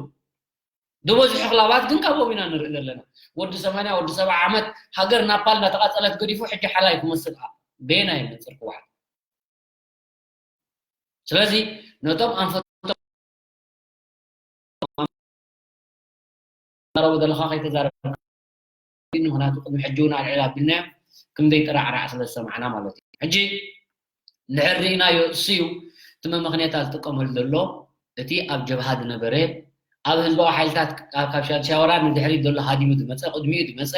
ዝበዝሑ ኣኽላባት ግን ካብኦም ኢና ንርኢ ዘለና። ወዲ ሰማንያ፣ ወዲ ሰብዓ ዓመት ሃገር ናፓል እናተቓጸለት ገዲፉ ሕጂ ሓላይ ክመስል ኣ-፣ በየናይ መነጽር ክወሓጥ? ስለዚ ነቶም ኣንፈቶም ተዛረቡ ዘለኻ ከይተዛረብካ፣ ምኽንያቱ ቅድሚ ሕጂ እውን ኣልዒል ኣቢልናዮ፣ ክንደይ ጥራዕራዕ ስለ ዝሰማዕና ማለት እዩ። ሕጂ እንድሕር ርኢናዮ፣ እሱ እዩ እቲ መመኽንያታ ዝጥቀመሉ ዘሎ። እቲ ኣብ ጀብሃ ዝነበረ፣ ኣብ ህዝባዊ ሓይልታት ካብ፣ ካብ ሻድሻወራ ንድሕሪት ዘሎ ሃዲሙ ዝመጸ፣ ቅድሚኡ ዝመጸ፣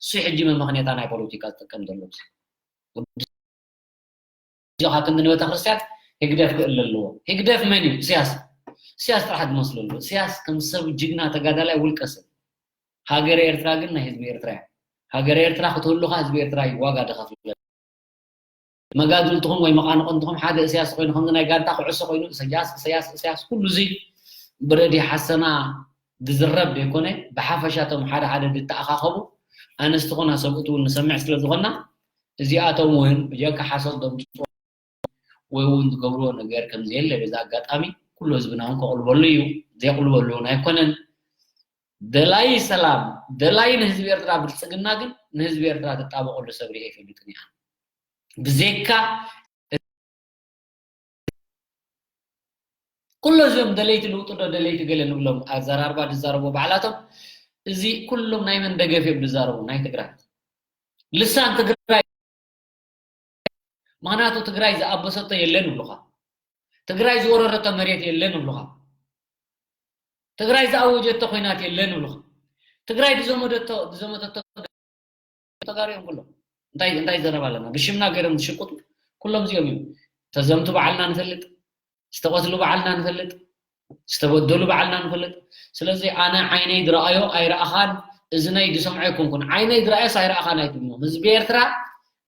እሱ ሕጂ መመኽንያታ ናይ ፖለቲካ ዝጥቀም ዘሎ። ወዲ ጆኻ ክንዲ ንቤተ ክርስቲያን ህግደፍ ክእለ ኣለዎ። ህግደፍ መን እዩ? እስያስ። እስያስ ጥራሕ ዝመስለሉ። እስያስ ከም ሰብ ጅግና ተጋዳላይ ውልቀ ሰብ። ሃገረ ኤርትራ ግን ናይ ህዝቢ ኤርትራ እያ። ሃገረ ኤርትራ ክትህሉ ኸኣ ህዝቢ ኤርትራ እዩ ዋጋ ዝኸፍለሉ። መጋድልትኹም ወይ መቓንቕንትኹም ሓደ እስያስ ኮይኑ፣ ከምዚ ናይ ጋንታ ኩዕሶ ኮይኑ፣ እስያስ፣ እስያስ፣ እስያስ፣ ኩሉ እዚ ብረድዮ ሓሰና ዝዝረብ ዘይኮነ፣ ብሓፈሻ እቶም ሓደ ሓደ ዝተኣኻኸቡ ኣንስቲ ኾና ሰብኡት እውን ንሰምዕ ስለ ዝኾንና፣ እዚኣቶም እውን ብጀካ ሓሶት ዘምጽኦ ወይ እውን ዝገብርዎ ነገር ከም ዘየለ በዚ ኣጋጣሚ ኩሉ ህዝብና እውን ከቕልበሉ እዩ። ዘየቕልበሉ እውን ኣይኮነን። ደላይ ሰላም፣ ደላይ ንህዝቢ ኤርትራ ብልጽግና ግን ንህዝቢ ኤርትራ ትጣበቐሉ ሰብ ርኤ ኣይፈልጥን እየ። ብዘይካ ኩሎ እዚኦም ደለይቲ ለውጢ ዶ ደለይቲ ገለ ንብሎም ኣዘራርባ ዝዛረቡ ባዕላቶም፣ እዚ ኩሎም ናይ መን ደገፍ እዮም ዝዛረቡ? ናይ ትግራይ። ልሳን ትግራይ። ምኽንያቱ ትግራይ ዝኣበሰቶ የለን ይብሉኻ። ትግራይ ዝወረረቶ መሬት የለን ይብሉኻ። ትግራይ ዝኣወጀቶ ኹናት የለን ይብሉኻ። ትግራይ ዝዘመደቶ፣ ዝዘመተቶ ተጋሩ እዮም ኩሎም። እንታይ እንታይ ዘረባ ኣለና? ብሽምና ገይሮም ዝሽቅጡ ኩሎም እዚኦም እዮም። ተዘምቱ ባዕልና ንፈልጥ፣ ዝተቐትሉ ባዕልና ንፈልጥ፣ ዝተበደሉ ባዕልና ንፈልጥ። ስለዚ ኣነ ዓይነይ ዝረኣዮ ኣይረኣኻን፣ እዝነይ ዝሰምዖ ኣይኮንኩን። ዓይነይ ዝረኣዮስ ኣይረኣኻን ኣይትብሉ። ህዝቢ ኤርትራ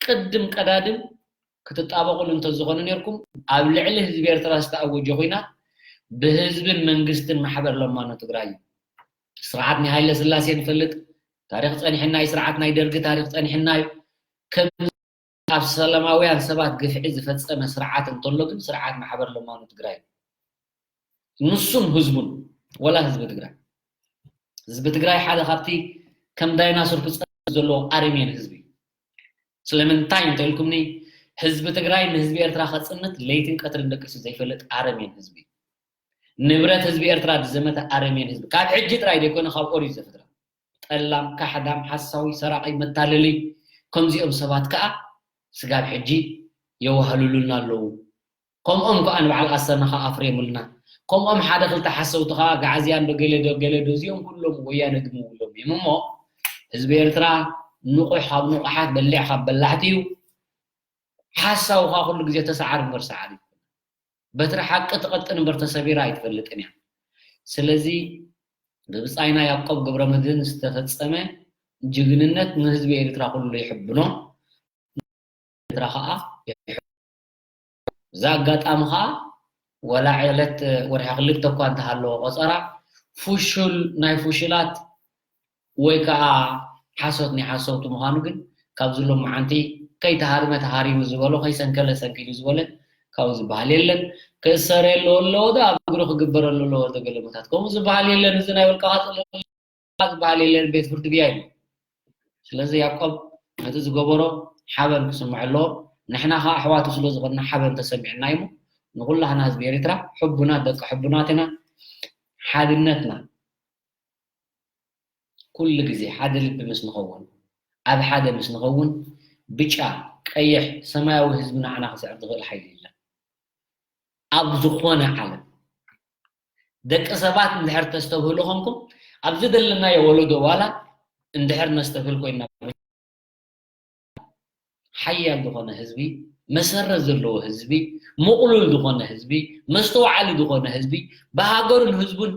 ቅድም ቀዳድም ክትጣበቑሉ እንተዝኾነ ነይርኩም፣ ኣብ ልዕሊ ህዝቢ ኤርትራ ዝተኣወጀ ኹናት ብህዝብን መንግስትን ማሕበር ለማኖ ትግራይ እዩ። ስርዓት ናይ ሃይለ ስላሴ ንፈልጥ፣ ታሪኽ ጸኒሕና እዩ። ስርዓት ናይ ደርጊ ታሪኽ ጸኒሕና እዩ። ከም ኣብ ሰላማውያን ሰባት ግፍዒ ዝፈጸመ ስርዓት እንተሎ ግን ስርዓት ማሕበር ለማኖ ትግራይ እዩ። ንሱን ህዝቡን፣ ወላ ህዝቢ ትግራይ። ህዝቢ ትግራይ ሓደ ካብቲ ከም ዳይናሶር ክጸንት ዘለዎ ኣረሜን ህዝቢ እዩ። ስለምንታይ እንተልኩምኒ፣ ህዝቢ ትግራይ ንህዝቢ ኤርትራ ከጽንት ለይትን ቀትርን ደቂሱ ዘይፈልጥ ኣረሜን ህዝቢ እዩ። ንብረት ህዝቢ ኤርትራ ዝዘመተ ኣረሜን ህዝቢ፣ ካብ ሕጂ ጥራይ ዘይኮነ ካብ ኦሪት ዘፍጥረት። ጠላም፣ ካሕዳም፣ ሓሳዊ፣ ሰራቒ፣ መታለሊ፣ ከምዚኦም ሰባት ከኣ ስጋብ ሕጂ የዋህልሉልና ኣለዉ። ከምኦም ከኣ ንበዓል ኣሰና ከኣ ኣፍርየሙልና። ከምኦም ሓደ ክልተ ሓሰውቲ ከኣ ጋዕዝያን ዶ ገለ ዶ ገለ ዶ እዚኦም ኩሎም ወያነ ድምውሎም እዮም እሞ ህዝቢ ኤርትራ ንቑሕ ካብ ንቑሓት በሊሕ ካብ በላሕቲ እዩ። ሓሳዊ ከኣ ኩሉ ግዜ ተሰዓር እምበር ሰዓር እዩ። በትሪ ሓቂ ትቐጥን እምበር ተሰቢራ ኣይትፈልጥን እያ። ስለዚ ብብጻይና ያዕቆብ ገብረመድህን ዝተፈጸመ ጅግንነት ንህዝቢ ኤርትራ ኩሉ ይሕብኖ። ኤርትራ ከኣ ይሕብኖ። እዛ ኣጋጣሚ ከኣ ወላ ዕለት ወርሒ ክልተ እኳ እንተሃለወ ቆጸራ ፍሹል ናይ ፍሹላት ወይ ከዓ ሓሶት ናይ ሓሰውቲ ምዃኑ ግን ካብዚ ሎማዓንቲ ከይተሃርመ ተሃሪሙ ዝበሎ ከይሰንከለ ሰንኪሉ ዝበለ ካብኡ ዝበሃል የለን። ክእሰረሉ ኣለዎ ዶ ኣብ እግሩ ክግበረሉ ኣለዎ ዶ ገለ ቦታት ከምኡ ዝበሃል የለን። እዚ ናይ ውልቀኻ ዝበሃል የለን። ቤት ፍርዲ ብያ እዩ። ስለዚ ያዕቆብ ነቲ ዝገበሮ ሓበን ክስምዖ ኣለዎ። ንሕና ከዓ ኣሕዋቱ ስለ ዝኾንና ሓበን ተሰሚዕና እዩ። ንኩላህና ህዝቢ ኤርትራ ሕቡናት ደቂ ሕቡናት ኢና። ሓድነትና ኩሉ ግዜ ሓደ ልቢ ምስ ንኸውን፣ ኣብ ሓደ ምስ ንኸውን፣ ብጫ፣ ቀይሕ፣ ሰማያዊ ህዝቢ ንዓና ክስዕር ዝኽእል ሓይሊ የለን። ኣብ ዝኾነ ዓለም ደቂ ሰባት እንድሕር ተስተብህሉ ኾንኩም፣ ኣብዚ ዘለናዮ ወለዶ ዋላ እንድሕር ነስተብህል ኮይና፣ ሓያል ዝኾነ ህዝቢ፣ መሰረት ዘለዎ ህዝቢ፣ ምቕሉል ዝኾነ ህዝቢ፣ መስተውዓሊ ዝኾነ ህዝቢ፣ ብሃገሩን ህዝቡን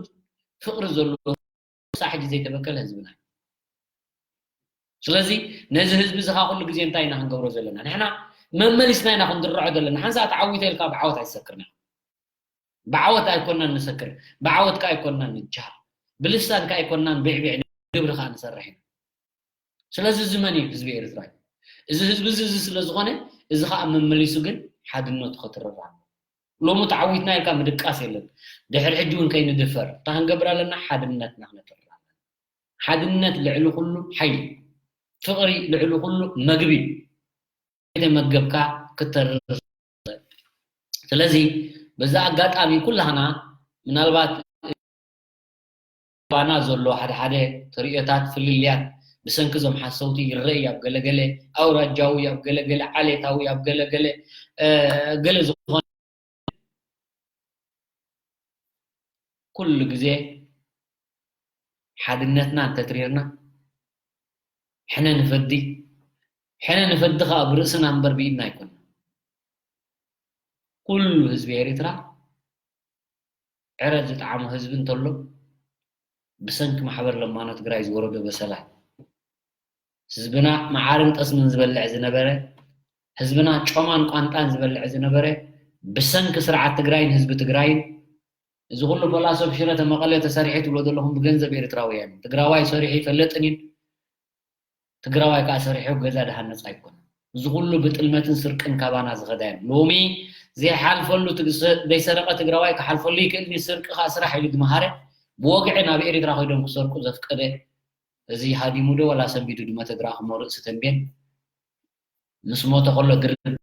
ፍቕሪ ዘለዎ ክሳዕ ሕጂ ዘይተበከለ ህዝብና እዩ። ስለዚ ነዚ ህዝቢ እዚ ከዓ ኩሉ ግዜ እንታይ ኢና ክንገብሮ ዘለና? ንሕና መመሊስና ኢና ክንድርዖ ዘለና። ሓንሳእ ተዓዊተ ኢልካ ብዓወት ኣይትሰክርን ኢኻ። ብዓወት ኣይኮናን ንሰክር፣ ብዓወት ከዓ ኣይኮናን ንጅሃር፣ ብልሳን ከዓ ኣይኮናን ብዕብዕ፣ ግብሪ ከዓ ንሰርሕ ኢና። ስለዚ እዚ መን እዩ? ህዝቢ ኤርትራ እዩ። እዚ ህዝቢ እዚ፣ እዚ ስለ ዝኾነ፣ እዚ ከዓ መመሊሱ ግን ሓድነቱ ክትርር ኣለዎ። ሎሚ ተዓዊትና ኢልካ ምድቃስ የለን። ድሕሪ ሕጂ እውን ከይንድፈር፣ እንታይ ክንገብር ኣለና? ሓድነትና ክነጥርር ኣለና። ሓድነት ልዕሊ ኩሉ ሓይሊ፣ ፍቕሪ ልዕሊ ኩሉ መግቢ፣ ከይተመገብካ ክተርር። ስለዚ በዛ ኣጋጣሚ ኩላህና ምናልባት ባና ዘሎ ሓደ ሓደ ተርእዮታት ፍልልያት ብሰንኪ እዞም ሓሰውቲ ይረእ ኣብ ገለገለ ኣውራጃዊ ኣብ ገለገለ ዓሌታዊ ኣብ ገለገለ እ፣ ገለ ዝኾነ ኩሉ ግዜ ሓድነትና እንተትሪርና ሕነ ንፈዲ ሕነ ንፈዲ ከዓ ብርእስና እምበር ብኢድና ኣይኮነ። ኩሉ ህዝቢ ኤርትራ ዕረ ዝጠዓሞ ህዝቢ እንተሎ ብሰንኪ ማሕበር ለማኖ ትግራይ ዝወረዶ በሰላ ህዝብና መዓርን ጠስምን ዝበልዕ ዝነበረ ህዝብና ጮማን ቋንጣን ዝበልዕ ዝነበረ ብሰንኪ ስርዓት ትግራይን ህዝቢ ትግራይን እዚ ኩሉ ፈላሶ ብሽረ ተመቐለ ተሰሪሐ ትብሎ ዘለኹም ብገንዘብ ኤርትራውያን ትግራዋይ ሰሪሑ ይፈልጥን እዩ። ትግራዋይ ከዓ ሰሪሑ ገዛ ድሃነፅ ኣይኮነን። እዚ ኩሉ ብጥልመትን ስርቅን ካባና ዝኸዳ እዮም። ሎሚ ዘይሓልፈሉ ዘይሰረቀ ትግራዋይ ክሓልፈሉ ይክእል ስርቂ ከዓ ስራሕ ኢሉ ዝመሃረ ብወግዒ ናብ ኤርትራ ኮይዶም ክሰርቁ ዘፍቀደ እዚ ሃዲሙ ዶ ዋላ ሰንቢዱ ድመ ተድራእኽሞ ርእሲ ተንቤን ምስ ሞተ ከሎ ድርብ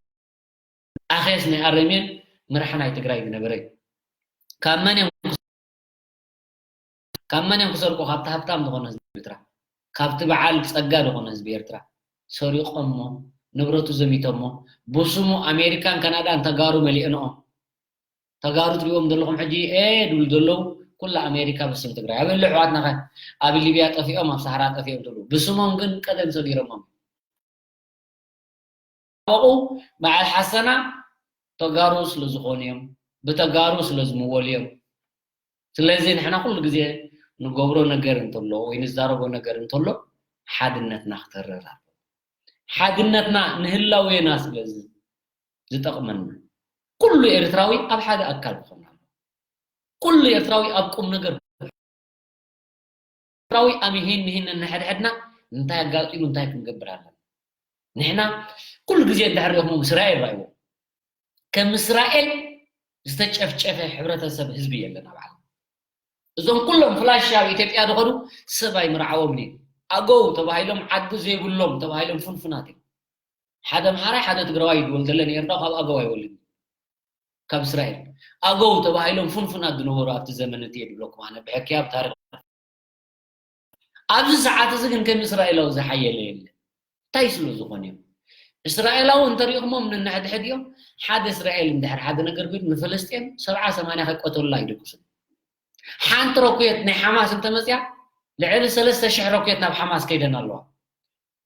ኣኼስ ናይ ኣረሜን መራሒ ናይ ትግራይ ዝነበረ እዩ። ካብ መን እዮም ካብ መን እዮም ክሰርቁ? ካብቲ ሃብታም ዝኾነ ህዝቢ ኤርትራ፣ ካብቲ በዓል ጸጋ ዝኾነ ህዝቢ ኤርትራ ሰሪቖሞ ንብረቱ ዘሚቶሞ ብስሙ ኣሜሪካን ካናዳን ተጋሩ መሊአንኦም ተጋሩ ትሪእዎም ዘለኹም ሕጂ ኤ ድብሉ ዘለዉ ኩላ ኣሜሪካ ብስም ትግራይ ኣበሉ ኣሕዋትናኸ ኣብ ሊብያ ጠፊኦም ኣብ ሳሃራ ጠፊኦም ዘለዉ ብስሞም ግን ቀደም ሰጊሮሞም ጠበቑ በዓል ሓሰና ተጋሩ ስለ ዝኾኑ እዮም፣ ብተጋሩ ስለ ዝምወሉ እዮም። ስለዚ ንሕና ኩሉ ግዜ ንገብሮ ነገር እንተሎ ወይ ንዛረቦ ነገር እንተሎ ሓድነትና ክተርር ኣለዎ። ሓድነትና ንህላዌና ስለ ዝ-፣ ዝጠቕመና ኩሉ ኤርትራዊ ኣብ ሓደ ኣካል ክኾን ኣለዎ። ኩሉ ኤርትራዊ ኣብ ቁም ነገር ኤርትራዊ ኣብ ይሄን ይሄን ነንሕድሕድና እንታይ ኣጋጢሙ እንታይ ክንገብር ኣለና። ንሕና ኩሉ ግዜ እንድሕር ሪእኹም እስራኤል ራእይዎ። ከም እስራኤል ዝተጨፍጨፈ ሕብረተሰብ ህዝቢ የለን ኣብ ዓለም። እዞም ኩሎም ፍላሽ ኣብ ኢትዮጵያ ዝኸዱ ሰብ ኣይምርዓዎም እዩ። ኣገው ተባሂሎም ዓዲ ዘይብሎም ተባሂሎም ፍንፉናት እዮም። ሓደ ኣምሓራይ ሓደ ትግራዋይ ይወልደለን ነይርና ካብ ኣገው ኣይወልድን። ካብ እስራኤል ኣገው ተባሂሎም ፍንፉናት ዝነበሩ ኣብቲ ዘመን እቲ እየ ዝብለኩም ኣነ ብሕክያ ኣብ ታሪኽ። ኣብዚ ሰዓት እዚ ግን ከም እስራኤላዊ ዝሓየለ የለ። እንታይ ስለ ዝኾነ እዮም? እስራኤላዊ እንተሪእኹሞም ነንሕድሕድ እዮም። ሓደ እስራኤል እንድሕር ሓደ ነገር ቢሉ ንፈለስጤን ሰብዓ ሰማንያ ከይቀተሉላ ኣይደቅሱን። ሓንቲ ረኩየት ናይ ሓማስ እንተመፅያ ልዕሊ ሰለስተ ሽሕ ረኩየት ናብ ሓማስ ከይደን ኣለዋ።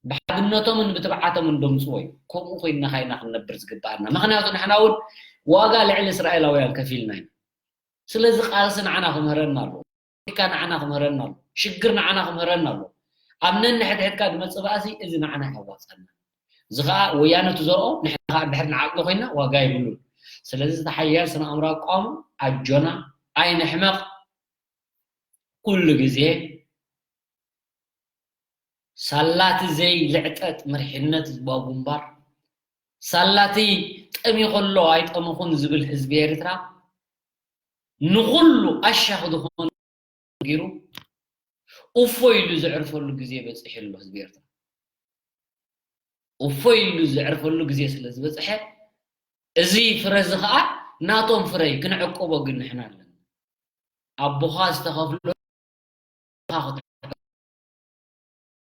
ብሓድነቶምን ብትብዓቶምን ደምፅዎ እዩ። ከምኡ ኮይንና ካይና ክንነብር ዝግባኣና። ምኽንያቱ ንሕና እውን ዋጋ ልዕሊ እስራኤላውያን ከፊልና ኢና። ስለዚ ቃልሲ ንዓና ክምህረና ኣለዎ። ፖለቲካ ንዓና ክምህረና ኣለዎ። ሽግር ንዓና ክምህረና ኣለዎ። ኣብ ነንሕድሕድካ ዝመፅእ ባእሲ እዚ ንዓና ኣየዋፅኣና። እዚ ከዓ ወያነ ትዘርኦ ንሕና ከዓ እንድሕር ንዓቅሎ ኮይና ዋጋ የብሉን። ስለዚ እቲ ሓያል ስነ ኣእምሮ ኣቋሙ ኣጆና ኣይንሕመቕ። ኩሉ ግዜ ሳላቲ ዘይልዕጠጥ መሪሕነት ህዝባዊ ግንባር፣ ሳላቲ ጠሚ ከሎ ኣይጠመኹን ዝብል ህዝቢ ኤርትራ፣ ንኹሉ ኣሻኽ ዝኾኑ ገይሩ እፎይ ኢሉ ዘዕርፈሉ ግዜ በፂሑ ኣሎ ህዝቢ ኤርትራ። እፎይ ኢሉ ዘዕርፈሉ ግዜ ስለ ዝበፅሐ፣ እዚ ፍረ እዚ ከዓ ናቶም ፍረ እዩ፣ ክንዕቅቦ ግን ንሕና ኣለና። ኣቦኻ ዝተኸፍሎ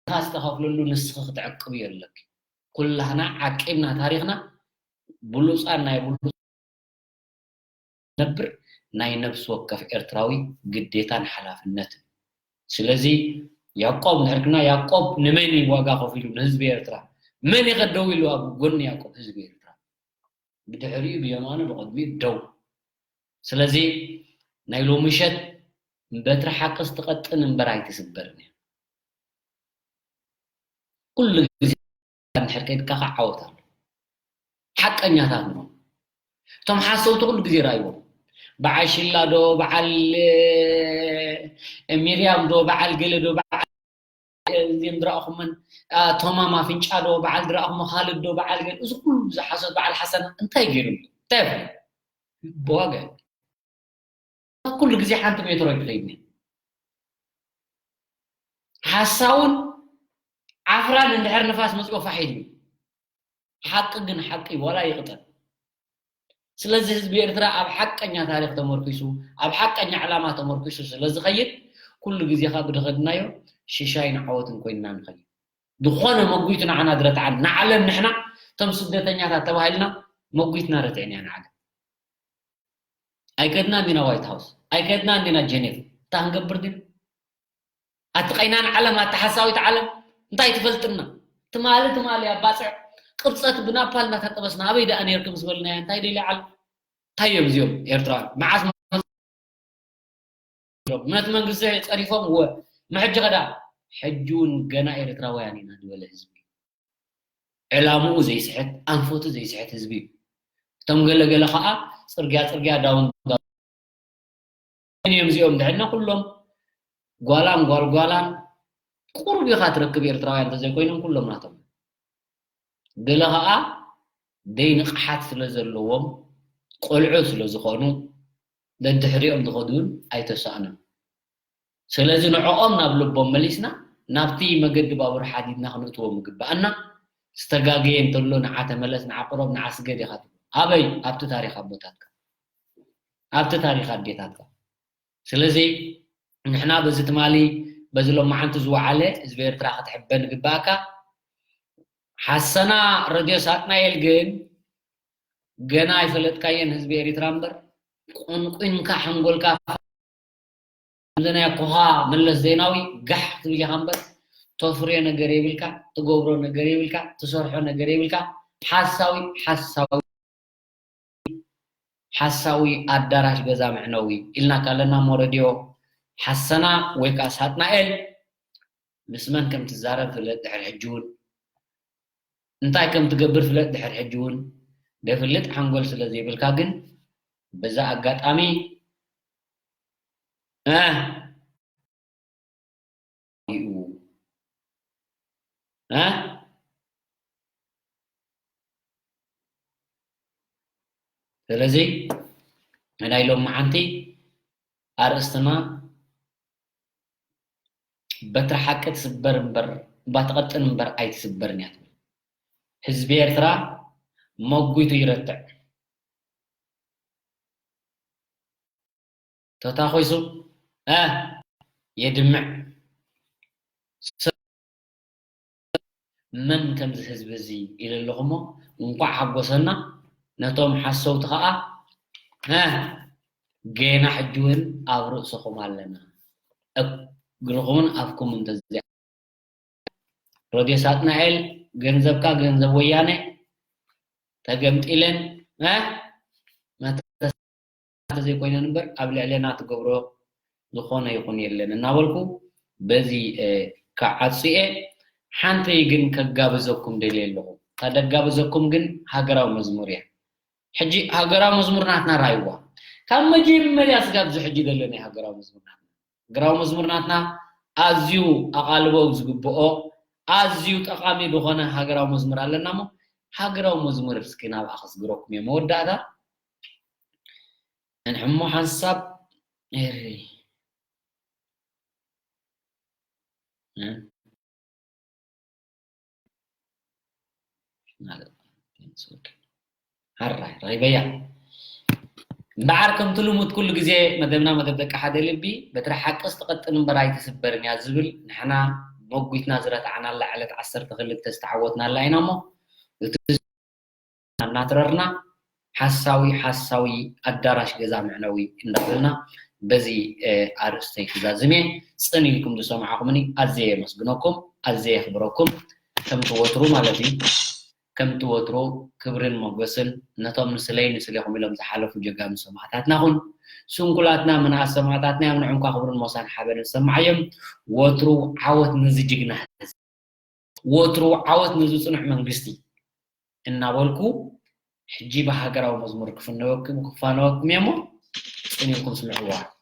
ዝተኸፍለሉ ንስኺ ክትዕቅብዮ ኣለኪ። ኩላህና ዓቂብና ታሪኽና ብሉፃን ናይ ብሉፅ ነብር ናይ ነብሲ ወከፍ ኤርትራዊ ግዴታን ሓላፍነትን። ስለዚ ያዕቆብ እንድሕር ክና ያዕቆብ ንመን እዩ ዋጋ ከፊሉ? ንህዝቢ ኤርትራ። መን እዩ ከደው ኢሉ ኣብ ጎኒ ያዕቆብ? ህዝቢ ኤርትራ። ብድሕሪኡ ብየማኑ ብቕድሚኡ ደው። ስለዚ ናይ ሎሚ ምሸት በትሪ ሓቅስ ትቐጥን እምበር ኣይትስበርን እያ። ኩሉ ግዜ እንድሕር ከይድካ ከዓ ዓወት ኣሎ። ሓቀኛታት ንኹን። እቶም ሓሰውቲ ኩሉ ግዜ ራእይዎም። በዓል ሽላ ዶ፣ በዓል ሚርያም ዶ፣ በዓል ገለ ዶ፣ በዓል እዚኦም ድረእኹመን፣ ቶማም ኣፍንጫ ዶ፣ በዓል ድረእኹሞ ካልድ ዶ፣ በዓል ገለ፣ እዚ ኩሉ ዝሓሰብ በዓል ሓሰና እንታይ ገይሩ? እንታይ ይፈልጥ? ብዋጋ ኩሉ ግዜ ሓንቲ ሜትሮ ይኸይድኒ። ሓሳውን ዓፍራን እንድሕር ንፋስ መፅዮ ፋሕ ኢሉ። ሓቂ ግን ሓቂ ዋላ ይቕጠን። ስለዚ ህዝቢ ኤርትራ ኣብ ሓቀኛ ታሪኽ ተመርኪሱ፣ ኣብ ሓቀኛ ዕላማ ተመርኪሱ ስለ ዝኸይድ፣ ኩሉ ግዜ ካብ ድኸድናዮ ሽሻይን ዓወትን ኮይንና ንኸይድ። ዝኾነ መጒቱ ንዓና ድረትዓን፣ ንዓለም ንሕና እቶም ስደተኛታት ተባሂልና መጒትና ረትዕን እያ ንዓለም። ኣይከድናን ዲና ዋይት ሃውስ፣ ኣይከድናን ዲና ጀኔቭ። እንታይ ክንገብር ዲና? ኣቲ ቀይና ንዓለም፣ ኣቲ ሓሳዊት ዓለም እንታይ ትፈልጥና? ትማሊ ትማሊ ኣብ ባፅዕ ቅብፀት ብናፓል እናተጠበስና ኣበይ ደኣ ነይርኩም ዝበልናያ እንታይ ደልያ ዓለም? እንታይ እዮም እዚኦም ኤርትራውያን? መዓስ ነቲ መንግስቲ ፀሪፎም እወ፣ መሕጂ ከዳ ሕጂ እውን ገና ኤርትራውያን ኢና ዝበለ ህዝቢ። ዕላምኡ ዘይስሕት፣ ኣንፈቱ ዘይስሕት ህዝቢ እዩ። እቶም ገለ ገለ ከዓ ፅርግያ ፅርግያ ዳውን ዳውን እዮም እዚኦም። ድሕና ኩሎም ጓላን ጓልጓላን ቁሩብ ኢኻ ትረክብ ኤርትራውያን እንተዘይኮይኖም ኩሎም ናቶም። ገለ ከዓ ደይ ንቕሓት ስለ ዘለዎም ቆልዑ ስለ ዝኾኑ ደድሕሪኦም ዝኸዱ እውን ኣይተሳእኑን። ስለዚ ንዕኦም ናብ ልቦም መሊስና ናብቲ መገዲ ባቡር ሓዲድና ክነእትዎም ይግብኣና። ዝተጋገየ እንተሎ ንዓ ተመለስ፣ ንዓ ቅረብ፣ ንዓ ስገድ ኢኻ ትብሎ። ኣበይ? ኣብቲ ታሪኽ ኣቦታትካ፣ ኣብቲ ታሪኽ ኣዴታትካ። ስለዚ ንሕና በዚ ትማሊ በዚ ሎማዓንቲ ዝወዓለ ህዝቢ ኤርትራ ክትሕበን ይግብኣካ። ሓሰና ረድዮ ሳጥናኤል ግን ገና ኣይፈለጥካየን ህዝቢ ኤሪትራ እምበር ቁንቁንካ ሓንጎልካ ከምዚ ናይ ኮኻ መለስ ዜናዊ ጋሕ ክትብል ኢኻ እምበር ተፍርዮ ነገር የብልካ፣ ትገብሮ ነገር የብልካ፣ ትሰርሖ ነገር የብልካ። ሓሳዊ ሓሳዊ ሓሳዊ ኣዳራሽ ገዛ መዕነዊ ኢልና ካለና እሞ ረድዮ ሓሰና ወይ ከዓ ሳጥናኤል ምስ መን ከም ትዛረብ ፍለጥ ድሕሪ ሕጂ እውን እንታይ ከም ትገብር ፍለጥ ድሕሪ ሕጂ እውን ደፍልጥ ሓንጎል ስለ ዘይብልካ ግን በዛ ኣጋጣሚ እ ይኡ እ ስለዚ ናይ ሎሚ ሓንቲ ኣርእስትና በትሪ ሓቂ ትስበር እምበር እባ ትቐጥን እምበር ኣይትስበርን እያ ትብል። ህዝቢ ኤርትራ መጒቱ ይረትዕ። ተታኺሱ እ የድምዕ። መን ከምዚ ህዝቢ እዚ ኢለ ኣለኹ እሞ እንቋዕ ሓጎሰና። ነቶም ሓሰውቲ ኸዓ እ ጌና ሕጂ እውን ኣብ ርእስኹም ኣለና። እግርኹምን ኣፍኩምን ተዘይ ረድዮ ሳጥናኤል ገንዘብካ ገንዘብ ወያነ ተገምጢለን እ መተሳተ ዘይኮይነን እምበር ኣብ ልዕሌና ትገብሮ ዝኾነ ይኹን የለን እናበልኩ በዚ እ ክዓጹ እየ። ሓንቲ ግን ከጋብዘኩም ደልየ ኣለኹ። እታ ደጋብዘኩም ግን ሃገራዊ መዝሙር እያ። ሕጂ ሃገራዊ መዝሙር ናትና ራይዋ ካብ መጀመርያ ስጋብ እዚ ሕጂ ዘሎ ናይ ሃገራዊ መዝሙር ናትና ሃገራዊ መዝሙር ናትና ኣዝዩ ኣቓልቦ ዝግብኦ ኣዝዩ ጠቓሚ ዝኾነ ሃገራዊ መዝሙር ኣለና እሞ ሃገራዊ መዝሙር እስኪ ናብኣ ከስግረኩም እየ መወዳእታ እንሕሞ ሓንሳብ ኤሪ ሃራይ ረኺበያ እምበዓር ከምቲ ልሙድ ኩሉ ግዜ መደብና መደብ ደቂ ሓደ ልቢ በትሪ ሓቅስ ትቐጥን እምበር ኣይትስበርን እያ ዝብል ንሕና መጒትና ዝረታዕናላ ዕለት ዓሰርተ ክልተ ዝተዓወትናላ ኢና እሞ እቲ እናትረርና ሓሳዊ ሓሳዊ ኣዳራሽ ገዛ መዕነዊ እንዳበልና በዚ ኣርእስተይ ክዛዝም እየ። ጽን ኢልኩም ዝሰማዕኹምኒ ኣዝየ የመስግነኩም፣ ኣዝየ የኽብረኩም። ከምቲ ወትሩ ማለት እዩ፣ ከምቲ ወትሩ ክብርን ሞገስን ነቶም ንስለይ ንስሌኹም ኢሎም ዝሓለፉ ጀጋኑ ሰማእታትና ኹን። ስንኩላትና ምንኣስ ሰማእታትና እዮም፣ ንዕንኳ ክብርን ሞሳን ሓበንን ሰማዓዮም። ወትሩ ዓወት ንዚ ጅግና ህዝቢ። ወትሩ ዓወት ነዚ ጽኑዕ መንግስቲ እናበልኩ ሕጂ ብሃገራዊ መዝሙር ክፍነወኩም ክፋነወኩም እየ እሞ ጽን ኢልኩም ስምዕዋ።